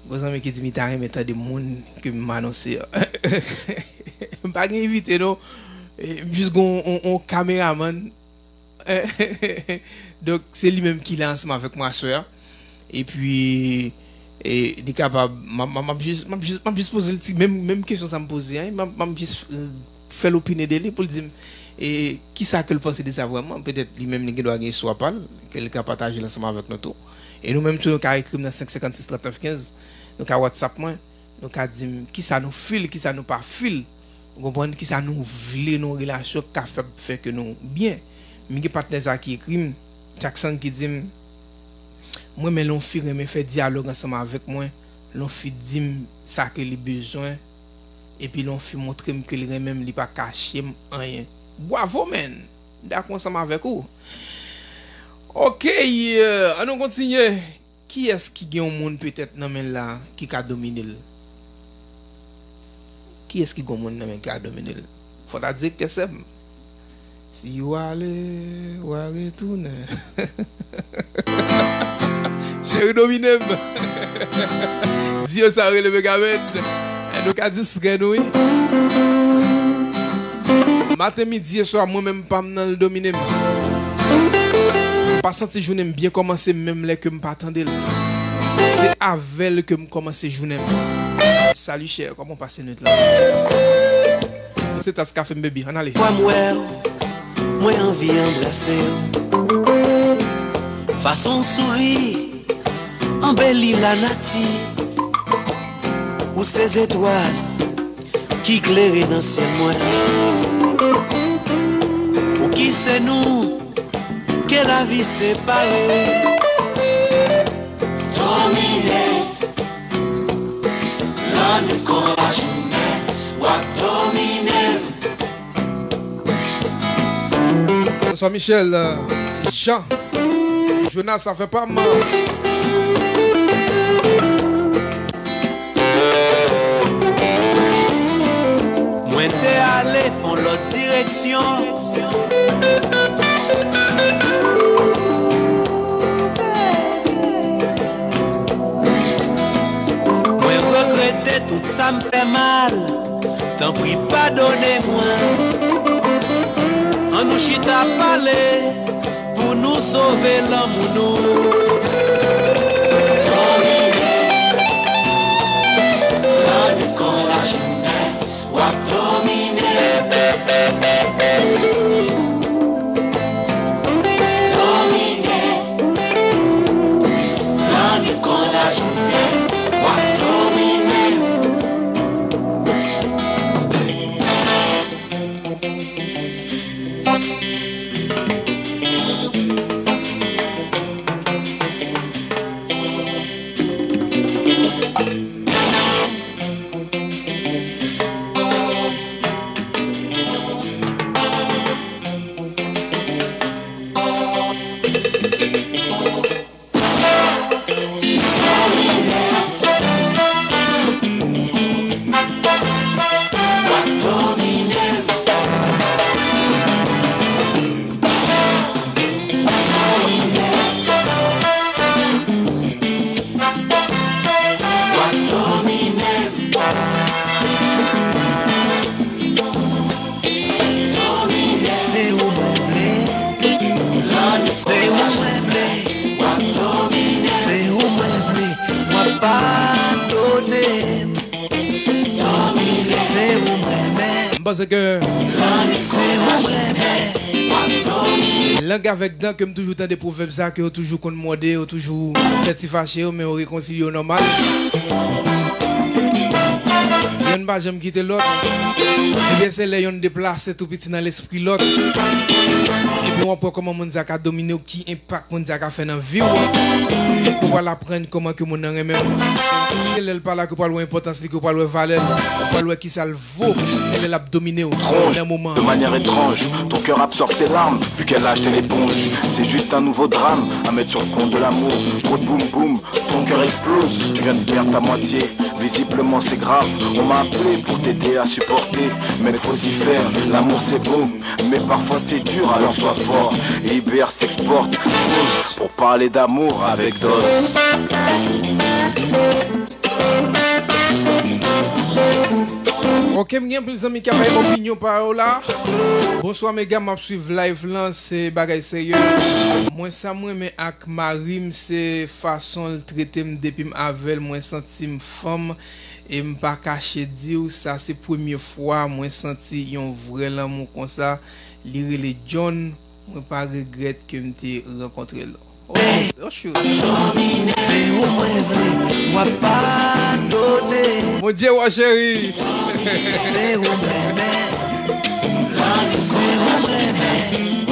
gon zanmi ki di m li ta renmen tande moun ke m anonse an. M pa gen envite non. E, m jis gon on, on kameramann. Donk, se li menm ki la ansanm avèk mwen aswè a. Epi, e, li kapab, m ap, m ap, m ap jis, m ap jis, m ap jis poze l ti, menm, menm kesyon sa m poze a, m ap, m ap jis, e, fè l opine de li pou l di m, e, kisa ke l panse de sa vrèman. Petèt li menm li gen dwa gen istwa pa l, ke li ka pataje l ansanm avèk nou tou. E nou menm tou, nou ka ekri m nan senk senkannsis trannèf kenz, nou ka WhatsApp mwen, nou ka di m kisa nou feel, kisa nou pa feel. Ou konprann? Kisa nou vle nan yon relasyon k ka fè, fè ke nou byen. M gen patnè sa ki ekri m, Jackson ki di m, "Mwen renmen lè yon fi renmen fè dyalòg ansanm avèk mwen, lè yon fi di m sa ke li bezwen, epi lè yon fi montre m ke li renmen m, li pa kache m anyen." Bravo, man! M dakò ansanm avèk ou. Ok, euh, an nou kontinye. Kiyès ki gen yon moun petèt nan men l la ki ka domine l? Kiyès ki gen yon moun nan men l ki ka domine l? Fò ta direktè sèm. Si w ale, w a retounen. Cheri domine m. Di yo sa rele Megaman. Nou ka distrè nou, wi. Maten, midi e swa, mwen menm pa m nan l domine m. M pa santi jounen m byen kòmanse menm lè ke m pa tande l. Se avè l ke m kòmanse jounen m. Salut chè, kòman w pase nwit lan? Se tas kafe m, baby, ann ale. Fwa m wè w, mwen anvi anbrase w. Fason w souri anbeli lanati. Ou se zetwal ki klere nan syèl mwen. Ou ki se nou ke lavi separe. Domine, lannwit kon lajounen, w ap domine m. Bonswa Michel, euh, Jean, Jonas, sa fè pa m. Mwen te ale fon lòt direksyon. Mwen regrete tout sa m fè mal. Tanpri padone mwen. Ann nou chita pale pou nou sove lanmou nou. Domine, lannwit kon lajounen, w ap domine. Domine, lannwit kon lajounen, w ap domine. Paske lang avèk dan, ke m toujou tande pwovèb sa, ke yo toujou konn mòde, yo toujou fè ti fache yo, men yo rekonsilye yo nòmal. Yonn pa janm kite lòt. Ebyen, se lè yonn deplase tou piti nan lespri lòt. Epi w ap wè kòman moun sa ka domine w, ki enpak moun sa ka fè nan vi w. Ou pral aprann kòman ke moun nan renmen w. Se lè l pa la ke w pral wè enpòtans li, ke w pral wè valè l, ou pral wè kisa l vo, se lè l ap domine w nan moman an. De manière étrange, ton cœur absorbe tes larmes, vu qu'elle a acheté l'éponge. C'est juste un nouveau drame à mettre sur le compte de l'amour. Gros boum boum, ton cœur explose, tu viens de perdre ta moitié. Visiblement c'est grave, on m'a appelé pour t'aider à supporter. Mais faut s'y faire, l'amour c'est bon, mais parfois c'est dur, alors sois fort. Libère, s'exporte, pose pour parler d'amour avec Dose. Ok, m gen anpil zanmi k ap bay opinyon pa yo la. Bonswa Mega, m ap swiv live lan, se bagay serye. Mwen, sa m renmen ak mari m, se fason l trete m depi m avè l. Mwen santi m fanm e m pa kache di w, sa se premye fwa mwen santi yon vrè lanmou konsa. Li rele John. Mwen pa regrèt ke m te rankontre l. Oh, oh, shoot. Se ou mwen vle, w ap padone. Bondye, wa cheri. Se ou m renmen. Se ou m renmen.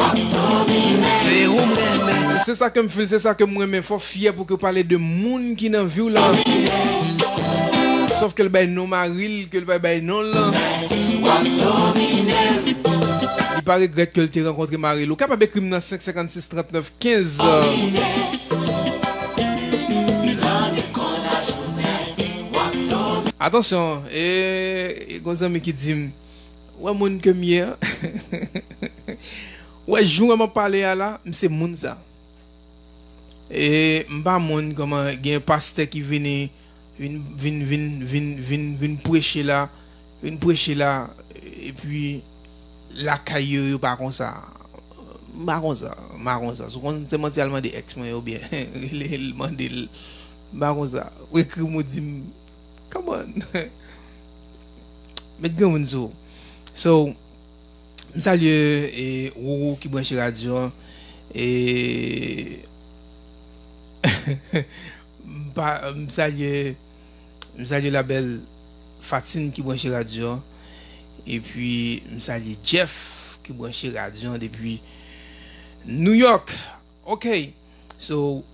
Se ou m renmen. Se sa ke m feel, se sa ke m renmen. Fò w fyè pou ke w pale de moun ki nan vi w la. Sòf ke l bay non mari l, ke l pa bay non l. Li pa regrèt ke l te rankontre mari l. Ou kapab ekri m nan senk senkannsis trannèf kenz. Atansyon, e, e gon zanmi ki di m, wè moun ke m ye an. Wè, jan m ap pale a la, m se moun sa. E m pa moun kòman gen pastè ki vini, vin, vin, vin, vin, vin, vin preche la, vin preche la, epi lakay yo, yo pa konsa. M pa konsa, m pa konsa. Si w konn se manti, al mande ex mwen oubyen rele l, mande l. M pa konsa. Ou ekri m, ou di m, come on. Met granmoun sou ou. So, m salye, e, Roro ki branche radyo an. E, m pa, m salye, m salye la belle Fatine ki branche radyo an. Epi, m salye Jeff ki branche radyo an depi New York. Ok. So,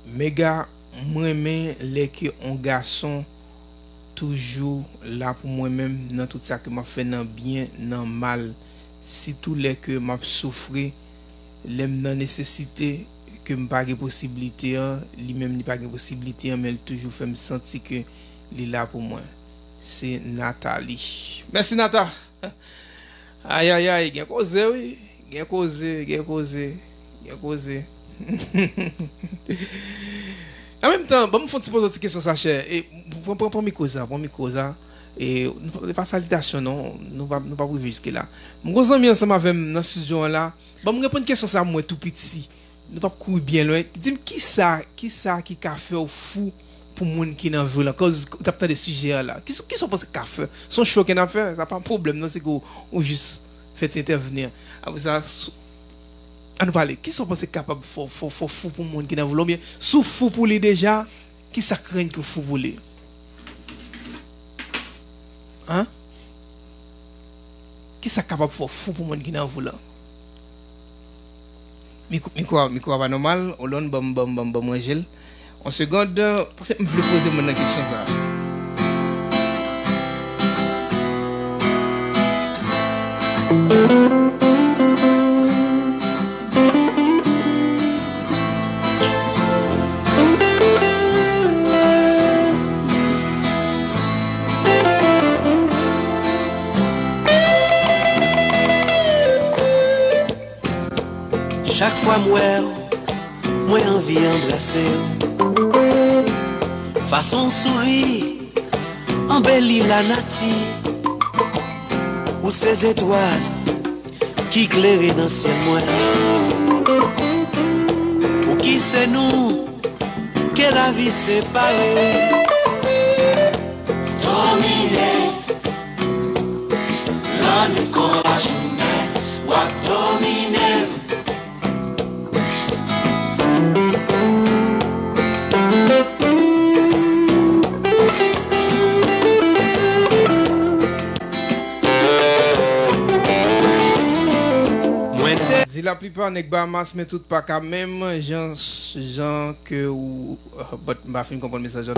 Mega, m renmen lè ke on gason toujou la pou mwen menm nan tout sa ke m ap fè nan byen, nan mal. Sitou lè ke m ap soufri, lè m nan nesesite, ke m pa gen posiblite an, li menm li pa gen posiblite an, men l toujou fè m santi ke li la pou mwen. Se Nathalie. Mèsi, Nata! Ayayay, gen koze wi. Gen koze, gen koze, gen koze. An menm tan, ban m fè yon ti poze ti kesyon sa, chè. E, pran, pran, pran mikwo sa, pran mikwo sa. E, nou pa, se pa salitasyon non, nou pa, nou pa rive jiske la. M gon zanmi ansanm avè m nan estidyo an la. Ban m reponn kesyon sa mwen tou piti. Nou p ap kouri byen lwen. Di m kisa, kisa ki ka fè w fou pou moun ki nan vi w lan? Koz ou t ap tande sijè a la. Kisa, kisa w panse k ka fè? Se yon show ke n ap fè, sa pa pwoblèm non, se ke w, ou jis fè ti entèvni an. Apre sa, s-, ann pale. Kisa w panse k kapab fè w, fè w, fè w fou pou moun ki nan vi w lan? Oubyen, si w fou pou li deja, kisa k rann ke w fou pou li? An? Kisa k kapab fè w fou pou moun ki nan vi w lan? Mikwo, mikwo a, mikwo a pa nòmal. Hold on, ban m, ban m, ban m, ban m ranje l. On segond, paske m vle poze moun nan kesyon sa. Chak fwa m wè w, mwen anvi anbrase w. Fason w souri anbeli lanati. Ou se zetwal ki klere nan syèl mwen. Ou ki se nou ke lavi separe. Domine, Kon lajounen, w ap domine m. Mwen te di laplipa nèg Bahamas, men tout pa ka menm jan, jan ke ou, but m pa fin konprann mesaj la.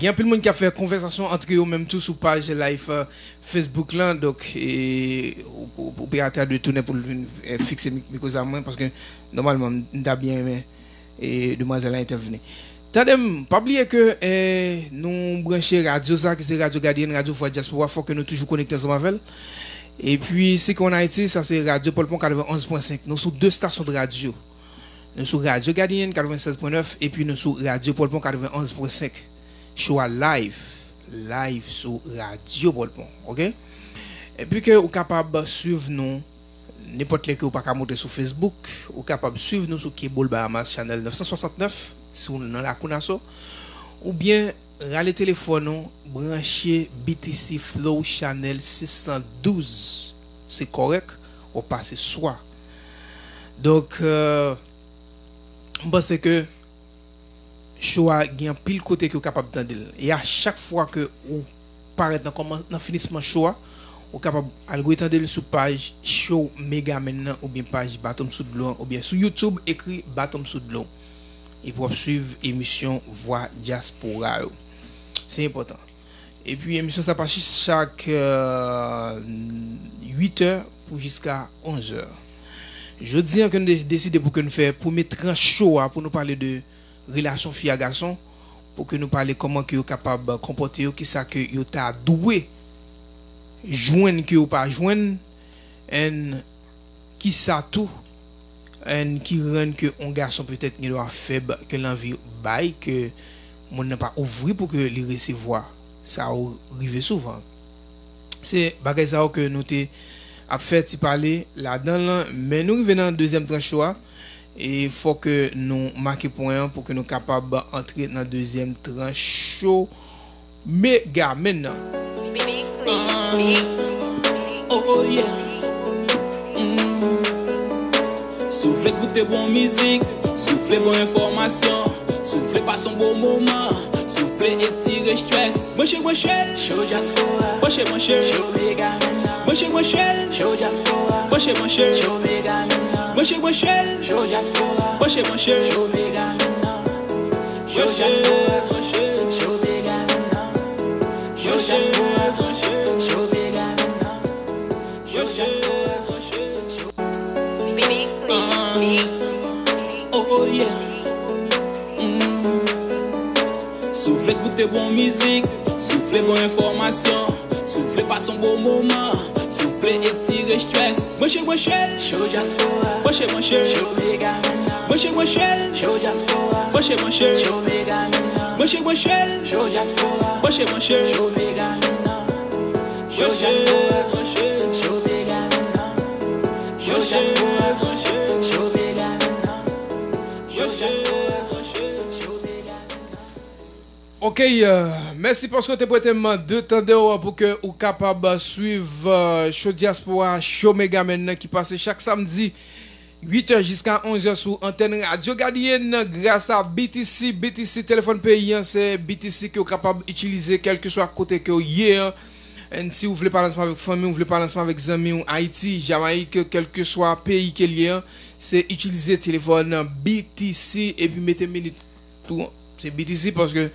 Gen anpil moun k ap fè konvèsasyon antre yo menm tou sou paj live, euh, Facebook lan, donk, e, ou, ou, ou pè atè de tounen pou l vin, e, fikse mik-, mikwo sa mwen, paske nòmalman, m ta byen renmen, e, demwazèl la entèvni. Tande m, pa bliye ke, e, nou branche radyo sa, ki se Radyo Gadyen, Radyo Vwa Dyaspora, fòk ke nou toujou konekte ansanm avè l. Epi, si ke ann Ayiti, sa se Radyo Pòlpon katrevenn onz pwen senk. Nou sou de stasyon de radyo. Nou sou Radyo Gadyen katrevenn sèz pwen nèf, epi nou sou Radyo Pòlpon katrevenn onz pwen senk. Show a live, live sou Radyo Pòlpon, oke? Epi ke ou kapab swiv nou nenpòt lè ke ou pa ka monte sou Facebook, ou kapab swiv nou sou Cable Bahamas Channel nèf san swasantnèf, si w nan lakou Naso, oubyen rale telefòn ou, branche B T C Flow Channel sis san douz. Se kòrèk, w ap pase swa. Donk, euh, m panse ke show a gen anpil kote ke w kapab tande l. E a chak fwa ke ou parèt nan kòman-, nan finisman show a, ou kapab al retande l sou paj Show Megaman nan oubyen paj Baton m sou dlo an oubyen sou YouTube, ekri Baton m sou dlo. Epi w ap swiv emisyon Vwa Dyaspora yo. Se enpòtan. Epi emisyon sa pase chak, euh, uit è pou jiska onz è. Jodi an ke nou de-, deside pou ke nou fè premye tranch show a pou nou pale de relasyon fi a gason, pou ke nou pale kòman ke yo kapab konpòte yo, kisa ke yo ta dwe jwenn ke yo pa jwenn, and kisa tou, and ki rann ke yon gason petèt gen dwa fèb, ke l anvi bay, ke moun nan pa ouvri pou ke li resevwa. Sa yo rive souvan. Se bagay sa yo ke nou te ap fè ti pale ladan l lan, men nou rive nan dezyèm tranch show a, e fòk nou make pwen an pou ke nou kapab antre nan dezyèm tranch show Megaman nan. Oh yeah. Mm. Si w vle koute bon mizik, si w vle bon enfòmasyon, si w vle pase yon bon moman, si w vle etire strès, branche, branche l, Show Diaspora. Branche, branche l, Show Megaman nan. Branche, branche l, Show Diaspora. Branche, branche l, Show Megaman nan. Branche, branche l, Show Diaspora. Branche, branche l, Show Megaman nan. Show Diaspora. Show Megaman nan. Show Diaspora. Show Megaman nan. Show Diaspora. Show. Ah. Oh yeah. Mm. Si w vle koute bon mizik, si w vle bon enfòmasyon, si w vle pase yon bon moman, si w vle etire strès, branche, branche l, Show Diaspora. Branche, branche l, Show Megaman nan. Branche, branche l, Show Diaspora. Branche, branche l, Show Megaman nan. Branche, branche l, Show Diaspora. Branche, branche l, Show Megaman nan. Show Diaspora. Show Megaman nan. Show Diaspora. Show Megaman nan. Show Diaspora. Show Megaman nan. Ok, euh, mèsi paske w te prete m de tan de w pou ke ou kapab swiv, euh, Show Diaspora, Show Megaman nan ki pase chak samdi uit è jiska onz è sou antèn Radyo Gadyen gras a B T C. B T C, telefòn peyi an, se B T C ke w kapab itilize kèlkeswa kote ke w ye an. And si w vle pale ansanm avèk fanmi w, vle pale ansanm avèk zanmi w Ayiti, Jamayik, kèlkeswa peyi ke l ye an, se itilize telefòn B T C epi mete minit tou, se B T C, paske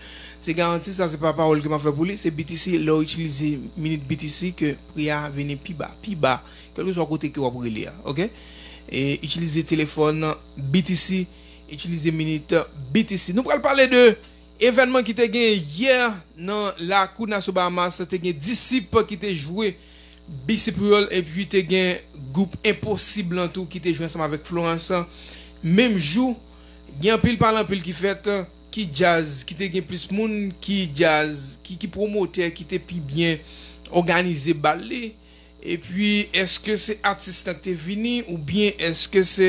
se garanti, sa se pa pawòl ke m ap fè pou li, se B T C, lè w itilize minit B T C ke pri a vini pi ba, pi ba, kèlkeswa kote ke w ap rele a, oke? E itilize telefòn B T C, itilize minit B T C. Nou pral pale de evènman ki te gen yè nan lakou Naso Bahamas, te gen Disip ki te jwe Bicep Curl, epi te gen gwoup Enposib lan tou ki te jwe ansanm avèk Florence. Menm jou, gen anpil pale anpil ki fèt, ki djaz ki te gen plis moun, ki djaz, ki, ki pwomotè ki te pi byen òganize bal li. Epi, èske se atis lan ki te vini, oubyen èske se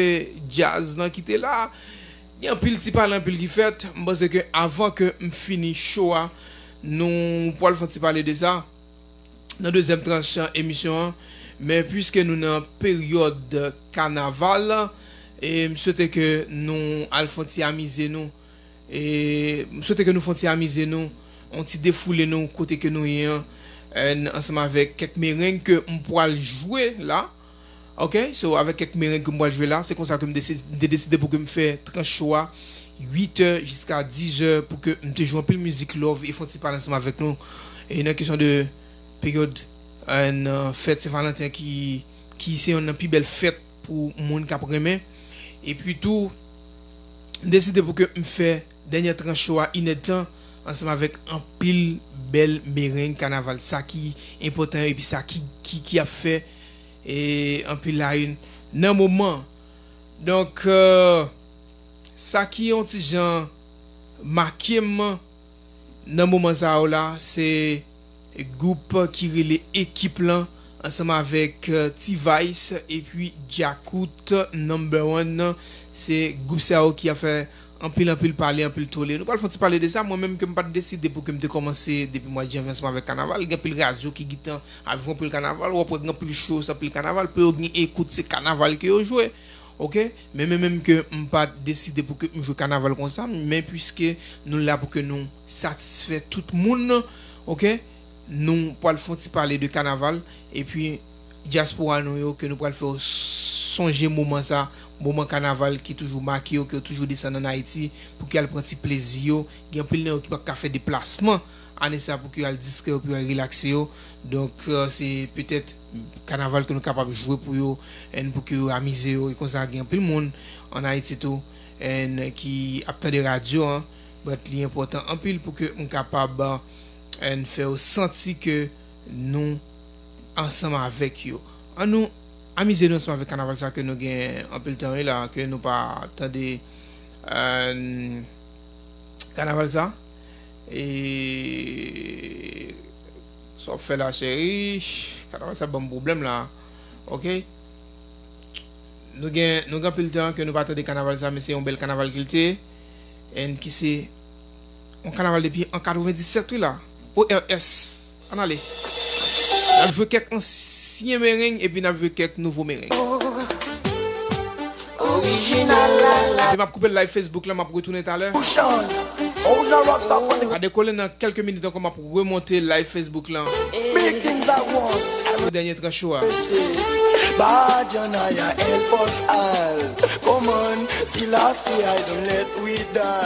djaz lan ki te la? Gen anpil ti pale anpil ki fèt. M panse ke avan ke m fini show a, nou pral fè yon ti pale de sa. nan dezyèm tranch emisyon an. Men piske nou nan peryòd kanaval, e m swete ke nou al fè yon ti amize nou. E m swete ke nou fè yon ti amize nou, yon ti defoule nou kote ke nou ye an, ansanm avèk kèk mereng ke m pral jwe la. Ok, so avèk kèk mereng ke m pral jwe la, se konsa ke m deside, m te deside pou ke m fè tranch show a uit è jiska diz è pou ke m te jwe anpil mizik love e fè yon ti pale ansanm avèk nou. E nan kesyon de peryòd, e, nan fèt Sen Valanten ki, ki se yonn nan pi bèl fèt pou moun k ap renmen. Epi tou, m deside pou ke m fè dènye tranch show a inèdtan ansanm avèk anpil bèl mereng kanaval, sa ki enpòtan yo epi sa ki, ki, ki ap fè, e, anpil la une nan moman. Donk, e, sa ki yon ti jan make m nan moman sa yo la, se gwoup ki rele Ekip lan ansanm avèk, e, T-Vice epi Djakout Number One nan. Se gwoup sa yo ki ap fè anpil, anpil pale, anpil tole. Nou pral fè yon ti pale de sa. Mwen menm ke m pa t deside pou ke m te kòmanse depi mwa janvye ansanm avèk kanaval. Gen anpil radyo ki gentan ap jwe anpil kanaval. W ap wè gen anpil show, se anpil kanaval. Pou yo gen ekout, se kanaval ke yo jwe. Ok? Men, men menm ke m pa t deside pou ke m jwe kanaval konsa, men piske nou la pou ke nou satisfè tout moun, ok? Nou pral fè yon ti pale de kanaval, epi dyaspora nou yo, ke nou pral fè yo sonje moman sa, moman kanaval ki toujou make yo, ke yo toujou desann ann Ayiti, pou ke al pran ti plezi yo. Gen anpil nan yo ki p ap ka fè deplasman ane sa pou ke yo al distrè yo, pou yo al relakse yo. Donk, e, se petèt kanaval ke nou kapab jwe pou yo, e pou ke yo amize yo. E konsa, gen anpil moun ann Ayiti tou, e ki ap tande radyo an, but li enpòtan anpil pou ke m kapab, e, fè yo santi ke nou ansanm avèk yo. Ann nou amize nou ansanm avèk kanaval sa ke nou gen anpil tan wi la, ke nou pa tande, e, kanaval sa. E sa w ap fè la, cheri? Kanaval sa ban m pwoblèm la. Ok? Nou gen, nou gen anpil tan ke nou pa tande kanaval sa, men se yon bèl kanaval ke l te ye. And ki se yon kanaval depi an katrevenndisèt, wi la. O R S. Ann ale. N ap jwe kèk ansyen mereng, epi n ap jwe kèk nouvo mereng. Orijinal la la. Epi m ap koupe live Facebook la, m ap retounen talè. Pa dekole, nan kèlke minit ankò, m ap remonte live Facebook la. Big things I want. Pou dènye tranch show a. Bajanaya el postal. Koman si la si I don't let we die.